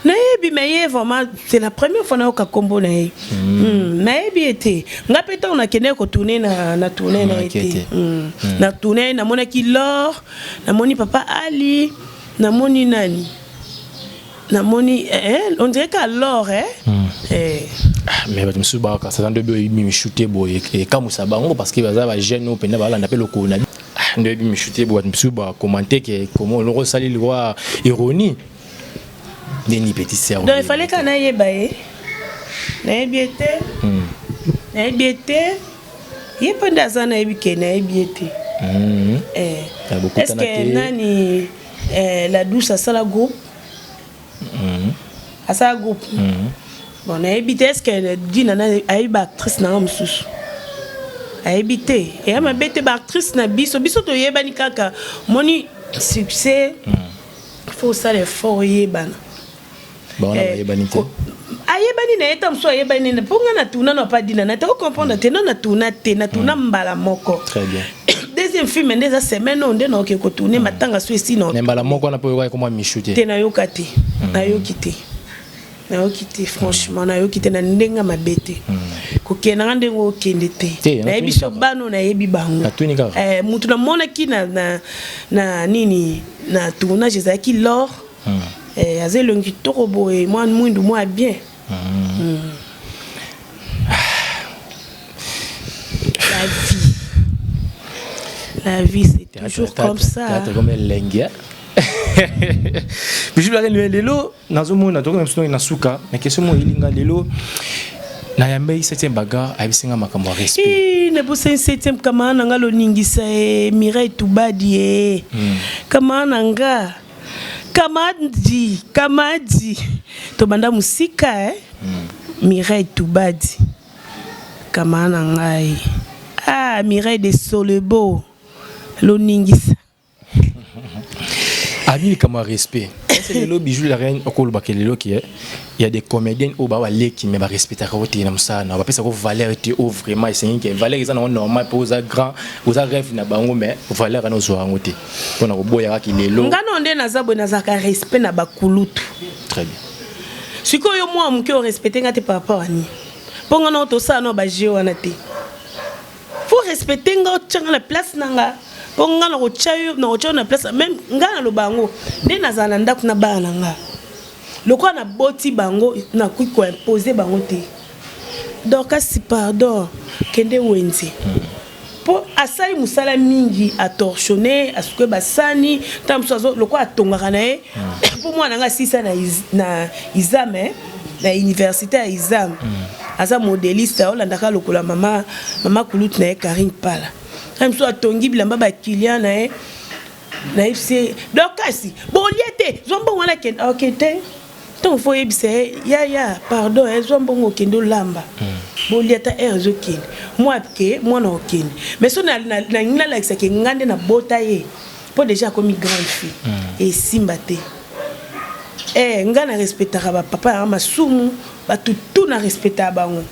Nayebi, mais ye vraiment c'est la première fois nayoka nkombo na ye. Nayebi ye te. Nga mpe ntango nakendeki kotourner na tourne na ye te. Na tourne namonaki Lor, namoni papa Ali, namoni nani, namoni on dirait ka Lor, eh? Eh. Ah, mais bato mosusu bakasa nde oyebi Michou te boye, ekamwisa bango parce que baza bajeune oyo mpenza balanda mpe lokolo na nde oyebi Michou te boye. Bato mosusu bacommenter ke comment oloko osali likwa ironie. Ndeni petite sœur. Donc il fallait kaka nayeba ye. Nayebi ye te. Nayebi ye te. Ye mpe nde aza nayebi ke nayebi ye te. Eh. Ya bokutana Est-ce que te. nani eh, la douce asala groupe? Asala groupe. Bon nayebi te est-ce que Dina na ayebi ba actrice na nga mosusu. Ayebi te. Eya mabe te ba actrice na biso biso toyebani kaka moni succès. Faut osala effort oyebana. Bawana Eh, bayebani te. Ayebani na ye ta mosusu ayebani na mpo nga na tuna na pa Dina na te ocomprendre te no na tuna te na tuna mbala moko. Très bien. Deuxième film nde eza semaine oyo nde naoke kotourne matanga so esi na Na mbala moko wana mpo oyokaki komwa Michou te. Te nayoka te. Nayoki te. Nayoki te franchement nayoki te na ndenge mabe te. Kokende nga ndenge okende te. Te, Nayebi natuni so kaka. bano nayebi bango. Natuni kaka. Eh, mutu namonaki na, na, na nini na tournage ezalaki l'or. Eh, aza elongi kitoko boye mwa mwindu mwa bien. La vie. La vie c'est toujours comme ça. Théâtre comme elengi. Bijou la reine lelo nazomona tokomi biso na suka na question mo elinga lelo nayambei 7e bagarre ayebisi nga makambo ya respect. Ih, nabosani 7e camarade na nga loningisa ye Mireille Tubadi ye. Camarade na nga. Kamadi, Kamadi. Tobanda mosika eh. Mireille Tubadi. Camarade na ngai. Ah, Mireille de Solebo. Loningisa. Abi likambo ya respect. Est-ce que lelo Bijou la reine okolobaka lelo ki il y a des comédiens oyo ba baleki mais ba respectaka yo te na mosala na bapesaka yo valeur te oyo vraiment esengi ke valeur eza nango normal mpo oza grand oza rêve na bango mais valeur wana ozwa yango te mpona koboya kaka lelo. Nga no nde naza boye nazalaka respect na bakulutu. Très bien. Sikoyo yo mwa moke orespecte nga te par rapport à nini? Mpo nga nao tosala nao ba jeu wana te. Faut respecter nga otia nga na place na nga. Mpo nga na kotia yo na kotia yo na place même nga naloba yango nde nazala na ndako na bana na nga. Lokola naboti bango nakoki koimpose bango te. Dorcas pardon kende wenze. Mpo asali mosala mingi atorchonne asukoye basani ntango mosusu azo lokola atongaka na ye mpo mwana nga asisa na, na ISAM eh, na université ya ISAM. Aza modéliste aolandaka lokola mama mama kulutu na ye Karine Pala. Ntango mosusu atongi bilamba ba client na ye nayebisi ye Dorcas bolia te zwa mbongo wana kende ok te. Ntango fo oyebisa ye ya ya pardon eh, zwa mbongo okende olamba bolia ta heure ezokende mwa ke mwana okende mais so nalingi nalakisa ke nga nde nabota ye mpo déjà akomi grande fille esimba te. Eh, nga na respectaka ba papa yanga masumu bato tout na respectaka bango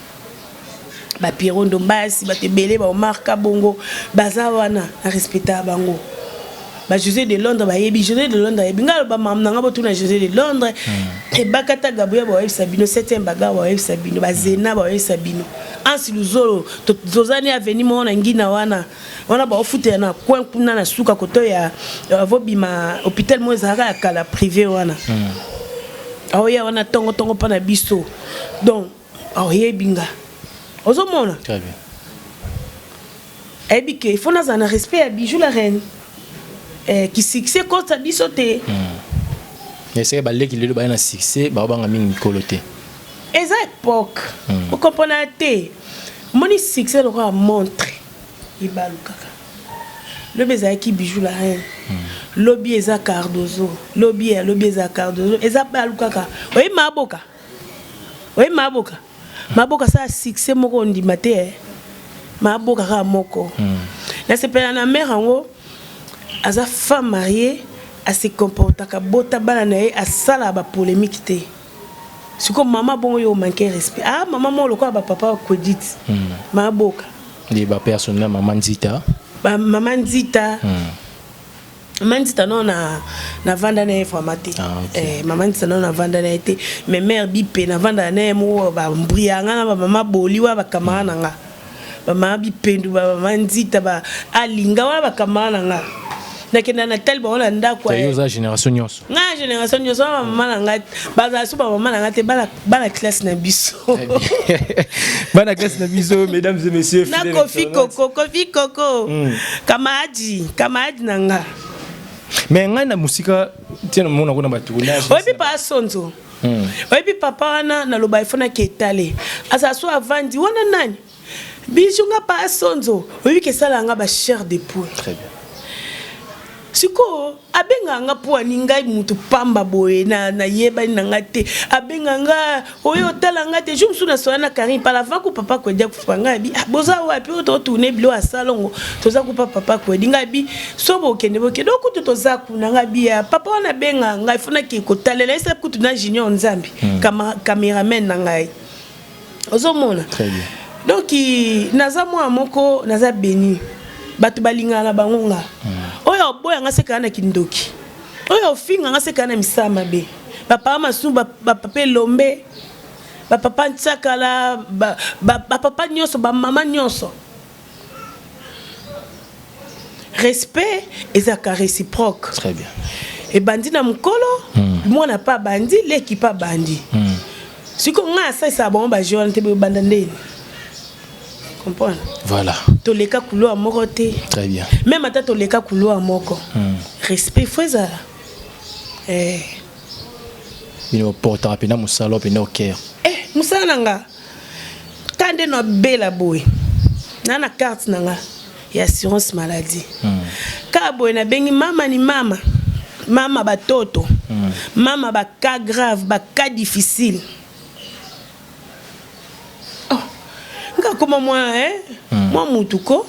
ba Pierrot Ndombasi bato ebele ba Omar Kabongo baza wana na respectaka bango ba José de Londres bayebi José de Londres ayebi nga aloba mamu na nga botuna José de Londres ebakata Gabriel bayebisa bino 7e bagarre bayebisa bino bazena bayebisa bino Ansi Luzolo tozani avenue moko na ngina wana wana baofutela na coin kuna na suka koto ya avobima hôpital moko ezalaka ya kala privé wana aoya wana tongo tongo mpa na biso donc aoyebi nga ozomona. Très bien. Ayebi ke il faut nazala na respect ya Bijou la reine eh, ki succès kota biso te. Eseke baleki lelo baya na succès baobanga mingi mikolo te. Eza époque. Okomprena te omoni succès lokola montre ebalukaka lobi ezalaki Bijou la reine lobi eza Cardozo lobi ya lobi eza Cardozo eza balukaka oyebi maboka oyebi maboka maboka asala succès moko ondima te eh. Maboka kaka moko nasepela na mare yango aza femme mariée ase comportaka bota bana na ye asalaka bapolémique te. Sikoyo mama bongo yo manque respect ah mama moko lokola ba papa Kwedit maboka Nde ba personnel mama Nzita. Ba mama Nzita. Mama Nzita non na na vanda na ye vraiment te. Ah, ok. Eh, mama Nzita non na vanda na ye te mais mère Bipe na vanda na ye moko ba mbrianga na ba mama Boli wa ba camarade na nga. Ba mama Bipendu ba mama Nzita ba Alinga wa ba camarade na nga. Nakenda na tali bango na ndako. Yo oza génération nyonso. Nga na génération nyonso ba mama na nga bazala so ba mama na nga te bana bana classe na biso. Bana classe na biso mesdames et messieurs. Na Kofi Koko, Kofi Koko. Kamadi, Kamadi na nga. Mais ngai na musika Tiens, mona kuna ba tournage. Oyebi pa Sonzo. Oyebi papa wana naloba ifo nake etale. Azala so avandi wana nani? Bijou nga pa Sonzo. Oyebi ke esala nga ba chair de poule. Très bien. Sikoyo abengaka nga mpo ani ngai mutu pamba boye na nayebani na nga te, abenga nga oyo otala nga te. Jour mosusu nasola na Karine pala avant ku papa Kwedi akufa, ngai abi ah, boza wapi oyo totourne bilo ya salongo toza kupa papa Kwedi, ngai abi so bokende bokende okutu toza kuna, ngai abi ya papa wana abenga ngai fo nake kotalela esa kutu na Junior Nzambi cameraman na ngai ozomona. Très bien. Donc naza mwana moko naza béni, bato balingaka na bango nga. Oyo oboya nga sekaka na kindoki, oyo ofinga nga sekaka na misala mabe. Bapapa Masumu, bapapa Elombe, bapapa Ntiakala, bapapa nyonso, bamama nyonso, respect ezalaka réciproque. Très bien. Ebandi na mokolo mwana mpe abandi, leki mpe abandi. Sikoyo ngai asalisaka bango bajeu wana te, bobanda ndeni comprendre. Voilà. Toleka couloir moko te. Très bien. Même ata toleka couloir moko, respect fo ezala eh. Bino portaka mpenza mosala mpenza au cœur. Eh, mosala na nga ka nde nabela boye na carte na nga ya assurance maladie. Kaka boye nabengi mama ni mama, mama batoto, mama bacas grave, bacas difficile. Oh, nga koma mwa eh? Mwa mutu ko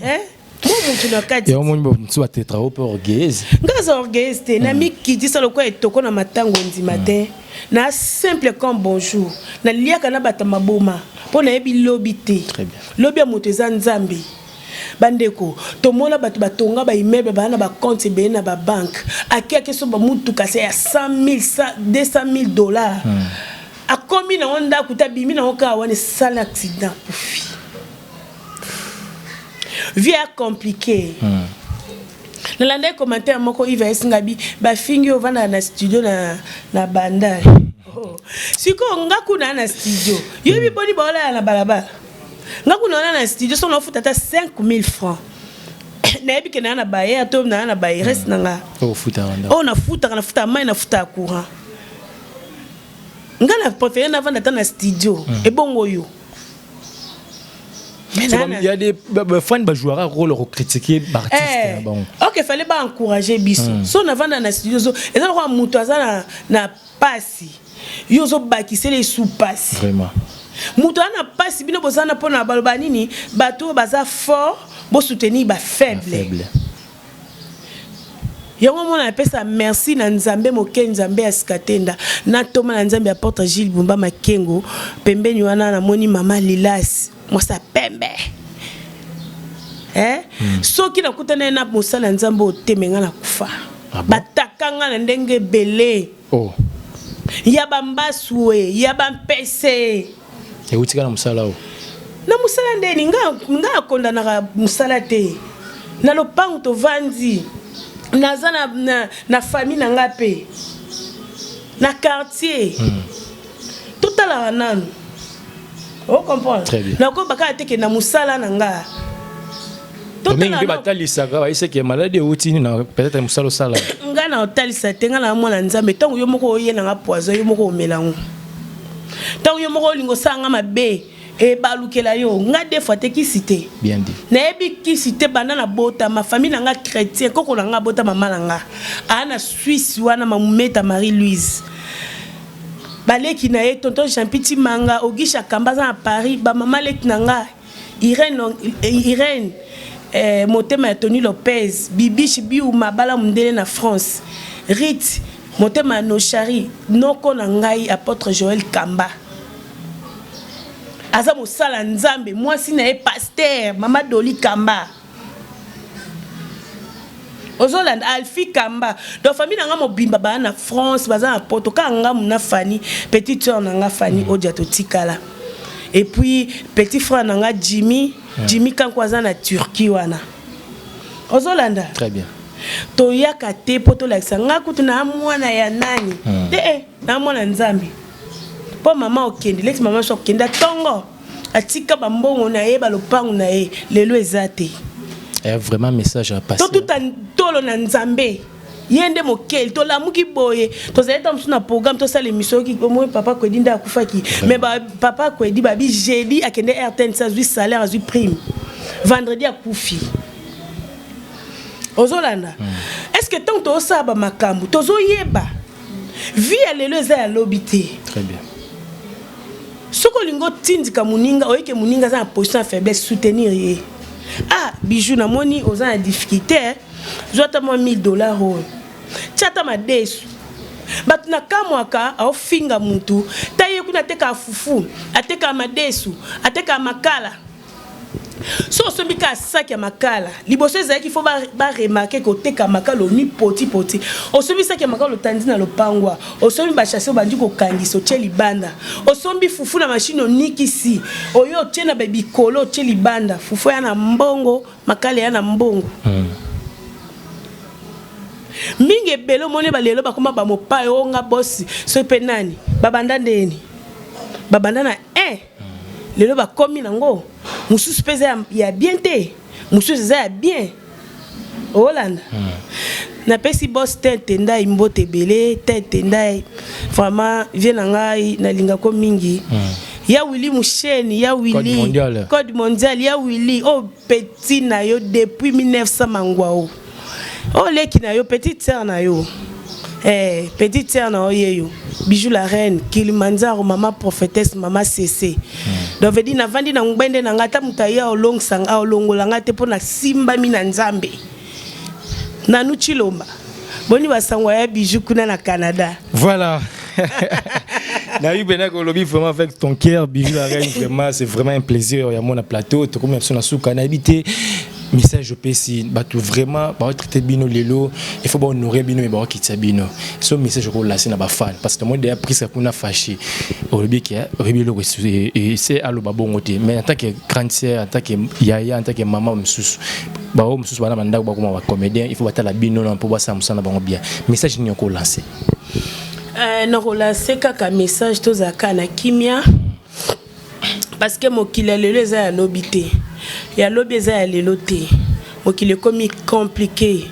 eh? Mwa mutu na kati. Yango moni mosusu batetra o mpe orgueilleuse. Nga aza orgueilleuse te, na mikitisa lokola etoko na matango ondima te. Na simple comme bonjour, naliaka na bato maboma mpo nayebi lobi te. Très bien. Lobi ya moto eza Nzambe. Bandeko, tomona bato batonga baimmeuble, baa na bacompte ebele na babanke, ake ake so bamutuka se ya 100 000, 200 000 dollars, akomi nango ndako te, abimi nango kaka wana, esala accident, akufi. Vie ya compliqué. Nalandaki commentaire moko, Ive ayesinga bi bafingi ovandaka na studio na Bandal. Oh. Sikoyo nga kuna na studio, yoyebi boni baolala na balabala. Nga kuna wana na studio, so naofuta ata 5000 francs, nayebi ke naa na bayer to naa na bayres na nga. Ofutaka ndako. Oyo nafutaka, nafutaka mai, nafutaka courant. Nga na préféré navanda ata na studio ebongo oyo. Mais Il y a des fans bajouera rôle critiquer baartiste na bango. Ok, fallait baencourager biso. So navanda na studio, so eza lokola moto aza na pasi, yo ozobakisela esu pasi. Vraiment. Moto aza na pasi, bino boza na mpona baloba nini? Bato oyo baza fort bosoutenir bafaible. Faible. Yango mona napesa merci na Nzambe moke, Nzambe ya Sikatenda, na ntoma na Nzambe apôtre Gilles Bumba Makengo. Pembeni wana namoni mama Lilas, mwasi ya pembe, eh? Soki nakutana ye na mosala ya Nzambe oyo teme nga nakufa. Ah bon? Bataka nga na ndenge ebele. Oh. Ya bambasu e, ya bampese. Eutika na mosala oyo. Na mosala ndeni nga nga akondanaka mosala te. Na lopango tovandi, naza na famille na nga mpe na quartier. Totalaka nanu, ocomprendre? Très bien. Nakoyeba kaka te ke na mosala na nga. Mingi mpe batalisaka bayeseke maladi euti na peut-être mosala osala. Nga na otalisa te, nga na mwana Nzambe. Ntango yo moko oyelanga poison, yo moko omela yango. Ntango yo moko olinga osala nga mabe, ebalukela yo. Nga deux fois te, kisi te. Bien dit. Nayebi kisi te banda na botama. Famille na nga chrétien, koko na nga abota mama na nga aa na Suisse wana, Mamumeta Marie Louise, baleki na ye tonton Jean Piti Manga, Ogisha Kamba aza na Paris, bamama leki na nga Irène, Irène motema ya Tony Lopez, Bibishi Biuma bala mondele na France, Rit motema ya Noshari, noko na ngai apôtre Joël Kamba aza mosala Nzambe, mwasi na ye pasteur mama Doli Kamba, ozolanda Alfi Kamba. Donc famille na nga mobimba baa na France, baza na Poto. Kaka ngamu na Fani, petite sœur na nga Fani Odia, totikala. Et puis petit frère na nga Jimmy, Jimmy Kanko aza na Turquie wana, ozolanda. Très bien. Toyaka te mpo tolakisa nga kutu na mwana ya nani te, na mwana Nzambe. Mpo mama okende leti, mama so okende ntongo, atika bambongo na ye, balopango na ye lelo eza te. Eh, vraiment message à passer. Totuta ntolo na Nzambe. Ye nde mokeli. Tolamuki boye, tozali ta mosusu na programme, tosala émission, oyoki omoi papa Kwedi nde akufaki. Mais ba, papa Kwedi babi jeudi akende RTNC, azwi salaire, azwi prime, vendredi akufi. Ozolanda? Est ce que ntango tozosala bamakambo, tozoyeba vie ya lelo eza ya lobi te? Très bien. Soki olingi otindika moninga, oyeke moninga aza na position ya faiblesse, soutenir ye. Ah, Bijou, namoni oza na difficulté, zwa ata mwa 1000 $ oyo, tia ata madesu. Bato na kamwaka, aofinga mutu ta ye kuna atekaka fufu, atekaka madesu, atekaka makala. So osombi kaka saki ya makala, liboso ezalaki fo baremarquer koteka makala, oni potipoti. Osombi saki ya makala, otandi na lopangwa. Osombi basachets, obandi kokangisa, otie libanda. Osombi fufu na mashine, onikisi, oyo otie na babikolo, otie libanda. Fufu ya na mbongo, makala ya na mbongo. Mingi ebele omoni balelo bakoma bamopai oyo nga bosi soki mpe nani babanda ndeni, babanda na 1, lelo bakomi nango. Mosusu mpe eza ya bien te, mosusu eza ya bien. Olanda? Napesi bos te Tendai mbote ebele te. Tendai vraiment vie na ngai, nalingako mingi. Ya Willi Musheni, ya Willi code mondial, ya Willi oyo petit na yo depuis 1900 mangwao, oyo leki na yo, petite sœur na yo, petite sœur na yo ye yo Bijou la reine Kilimanjaro, mama prophétesse, mama cc. Donc veut dire navandi na ngbende na ngai, ata moto aye aolongisa ngai, aolongola ngai te, mpo nasimbami na Nzambe. Nanu Chilomba, boni basango ya Bijou kuna na Canada? Voilà, nayebi mpena kolobi vraiment avec ton cœur, Bijou la reine. Vraiment, c'est vraiment un plaisir ya mona plateau. Tokomi na biso na suka. Nayebi te message opesi bato vraiment baotraiter bino lelo, il faut bahonorer bino, me baokitisa bino. So message okolase na bafan, parce que moi deya Priska kuna fâché, olobi ke oyebi eloko ese aloba bongo te. Mais en tant que grande sœur, en tant que yaya, en tant que mama, mosusu bao mosusu bana bandako bakoma bacomédien, il faut batala bino na mpo basala mosala na bango bien. Message nini okolance? Nakolance kaka message, tozalaka na kimia, parce que mokili ya lelo eza ya lobi te, ya lobi eza ya lelo te. Mokili ekomi compliqué,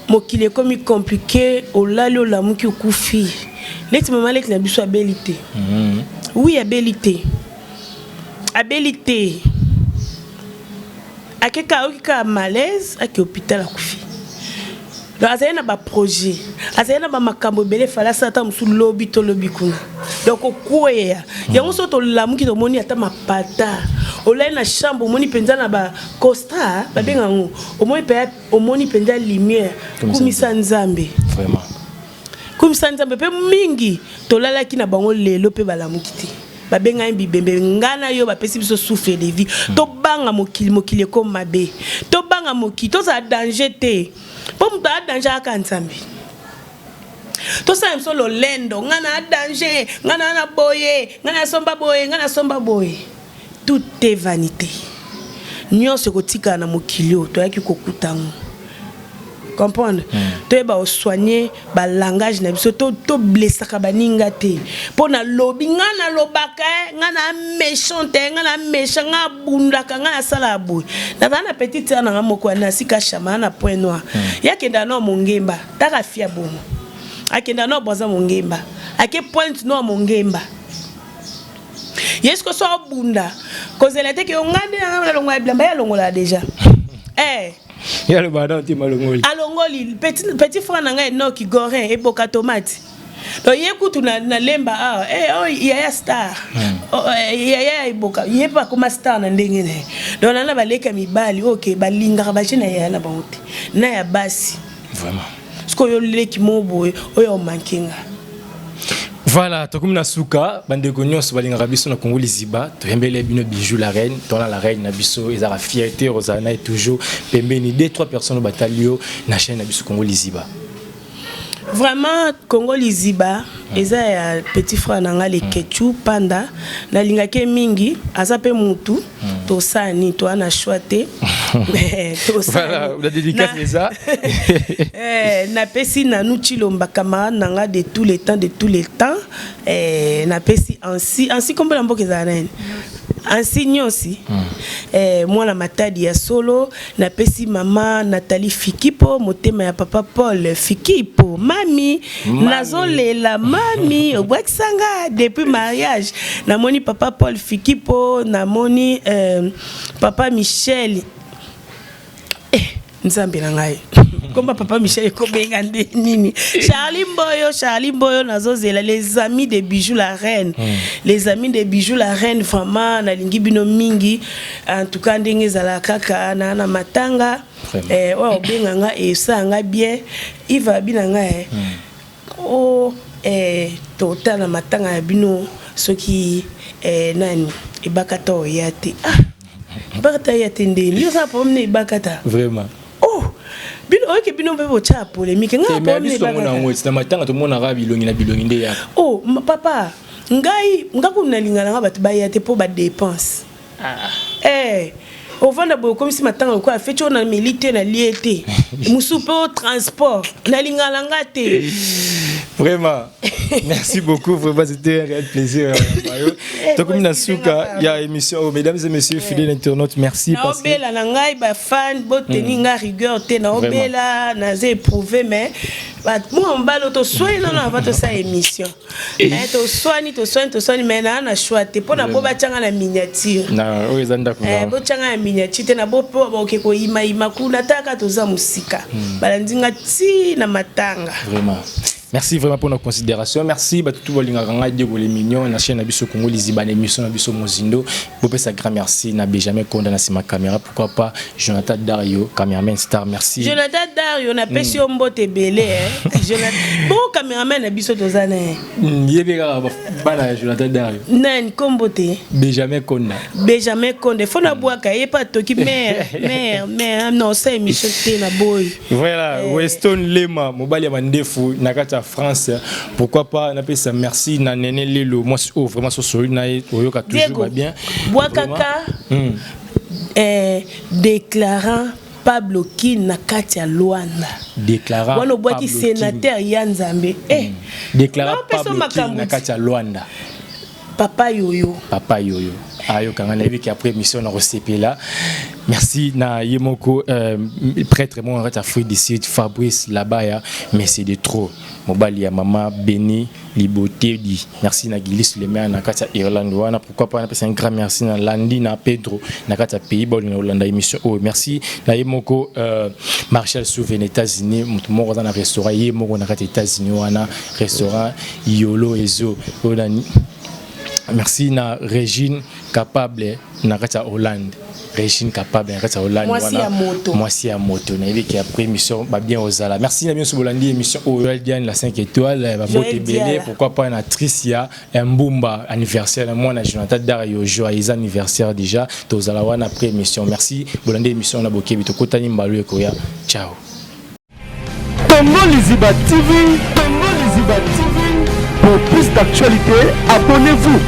mokili ekomi compliqué. Olali, olamuki, okufi. Neti mama leki na biso abeli te. Oui, abeli te, abeli te. Akeka, ayoki kaka malaise, ake hôpital, akufi. Donc azali na baprojet, azali na bamakambo ebele efali asala, ata mosusu lobi to lobi kuna. Donc okweya yango, so tolamuki, tomoni ata mapata, olali na chambre, omoni mpenza na bacosta babenga yango, omoni mpenza, omoni mpenza lumière, kumisa Nzambe. Vraiment. Kumisa Nzambe. Mpe mingi tolalaki na bango, lelo mpe balamuki te, babengani bibembe. Ngai na yo, bapesi biso souffle de vie. Tobanga mokili, mokili ekoma mabe. Tobanga mokili, tozala danger te, mpo moto aya danger aka Nzambe. Tosala biso lolendo, ngai na danger, ngai na na boye, ngai nasomba boye, ngai nasomba boye. Tout est vanité. Nyonso ekotikala na mokili oyo toyaki kokuta yango. Comprendre? Toyeba kosoigner balangage na biso, toblessaka baninga te. Mpo nalobi, ngai nalobaka, ngai na méchant te, ngai na méchant, ngai abundaka, ngai nasalaka boye. Nazala na petite sœur na ngai moko wana sika chama na Point Noir. Ye akendaka na Mongemba, taka fia bongo, akendaka na Bwaza Mongemba, ake Pointe Noir Mongemba. Ye siko so abunda, kozela te ke yo ngai nde nanga nalongola bilamba. Ye alongola déjà, eh. Ye alobaka nano te, malongoli. Alongoli. Petit frère na ngai Enoki Gorin eboka tomate. Donc ye kutu na lemba awa, eh, oh, yaya star. Oh, eh, yaya eboka, ye mpe akoma star na ndenge na ye. Donc nana baleki ya mibali oyo ke balingaka baje na yaya na bango te, na ya basi. Vraiment. Sikoyo oleki mo boye oyo omanke nga. Voilà, tokomi na suka. Bandeko nyonso balingaka biso na Kongo Liziba, toyembeli bino Bijou la reine. Tona la reine na biso, ezalaka fierté ozala na ye toujours pembeni. Deux trois personnes batali yo na chaîne na biso Kongo Liziba. Vraiment, Congo Liziba eza ya petit frère na nga Lekechu Panda. Nalingaki ye mingi, aza mpe mutu tosala nini, toa na choix te. Voilà, la dédicace eza. Napesi Nanu Chilomba, camarade na nga de tous les temps, de tous les temps. Napesi Ansi, Ansi, kombo na mboka ezala nani? Ansi Nyosi mm. eh, mwana Matadi ya solo napesi mama Nathalie Fikipo motema ya papa Paul Fikipo mami, mami. Nazolela mami obwakisa nga depuis mariage namoni papa Paul Fikipo namoni eh, papa Michel eh, nzambe na ngai komba papa Michel ekobenga nde nini Charlie Mboyo Charlie Mboyo nazozela les amis de Bijou la reine mm. Les amis de Bijou la reine, vraiment nalingi bino mingi. En tout cas ndenge ezala kaka na na matanga eh, oyo obenga nga esala nga bien Iva abi na ngai eh. Oh, eh, totala matanga ya bino soki eh, nani ebakata oya te. Ah, ebakata ya te ndeni yo oza problème na ebakata? Vraiment. Oh, bino oyoki bino mpe botya polémique nga problème na ebakata yango na matanga tomonaka bilongi na bilongi nde yaka. Oh papa, ngai nga kuna nalinga nanga bato baya te mpo badepense. Ah. Eh, ovanda boye okomisi matanga lokola feti oyo nameli te nalie te mosusu mpe o transport nalinga na nga te. Vraiment, merci beaucoup. Vraiment, c'était un réel plaisir. Tokomi na suka ya émission. Oh, mesdames et messieurs, fidèles internautes, merci. Parce que naobela na ngai bafan boteni nga rigueur te, naobela naza éprouvé, mais mwa mobali oyo toswani nano avant tosala émission. Eh, toswani toswani toswani, mais naa na choix te mpo na bo batianga na miniature. Na oyo eza ndako na. Eh, botianga na miniature te na bo mpo baoke koyimayima kuna taka toza mosika balandi nga ti na matanga. Vraiment. Merci vraiment pour nos considérations. Merci bato tout bolingaka ngai Diego les mignons na chaîne na biso Congo Liziba na émission na biso Mozindo. Bopesa grand merci na Benjamin Konda na sima caméra, pourquoi pas Jonathan Dario cameraman star. Merci. Jonathan Dario napesi yo mbote ebele eh. Jonathan bon cameraman na biso toza na ye. Yebi kaka bana ya Jonathan Dario. Nani kombo te? Benjamin Konda. Benjamin Konda fo na bwaka ye pa toki mère mère mère non ça émission te na boy. Voilà, eh. Weston Lema, mobali ya mandefu na kati ya France. Pourquoi pas napesa merci na Nene Lelo, moi oh, vraiment so soli na ye oyoka toujours Diego, ba bien. Bwakaka eh, déclarant Pablo Kin na kati ya Luanda. Déclarant wana obwaki Pablo Kin. Sénateur ya Nzambe eh. Déclarant Naopesa Pablo Kin makambo na kati ya Luanda. Papa Yoyo. Papa Yoyo. Ayokanga nayebi ki après émission na kosepela. Merci na ye moko prêtre moko na kati ya Afrique du Sud Fabrice Labaya, mais c'est de trop. Mobali ya mama Beni Libotedi. Merci na Gilis le maire na kati ya Irlande wana. Pourquoi pas napesa un grand merci na Landi na Pedro na kati ya pays ba na Hollande émission oyo. Merci na ye moko Marshall Souve na États-Unis, moto moko aza na restaurant ye moko na kati ya États-Unis wana, restaurant Yolo Ezo. Oyo na merci na Régine Capable na kati ya Hollande. Régine Capable na kati ya Hollande Mwasi wana. ya moto. Mwasi ya moto nayebi ke après émission ba bien ozala. Merci na biso bolandi émission oyo Joël Diane la 5 étoiles ba Joël bote belé Diala. pourquoi pas na actrice ya Mbumba anniversaire na mwana Jonathan Dario joyeux anniversaire déjà tozala wana après émission. Merci bolandi émission na bokebi tokotani mbalu ekoya. Ciao. Congo Liziba TV, Congo Liziba TV. Pour plus d'actualités, abonnez-vous.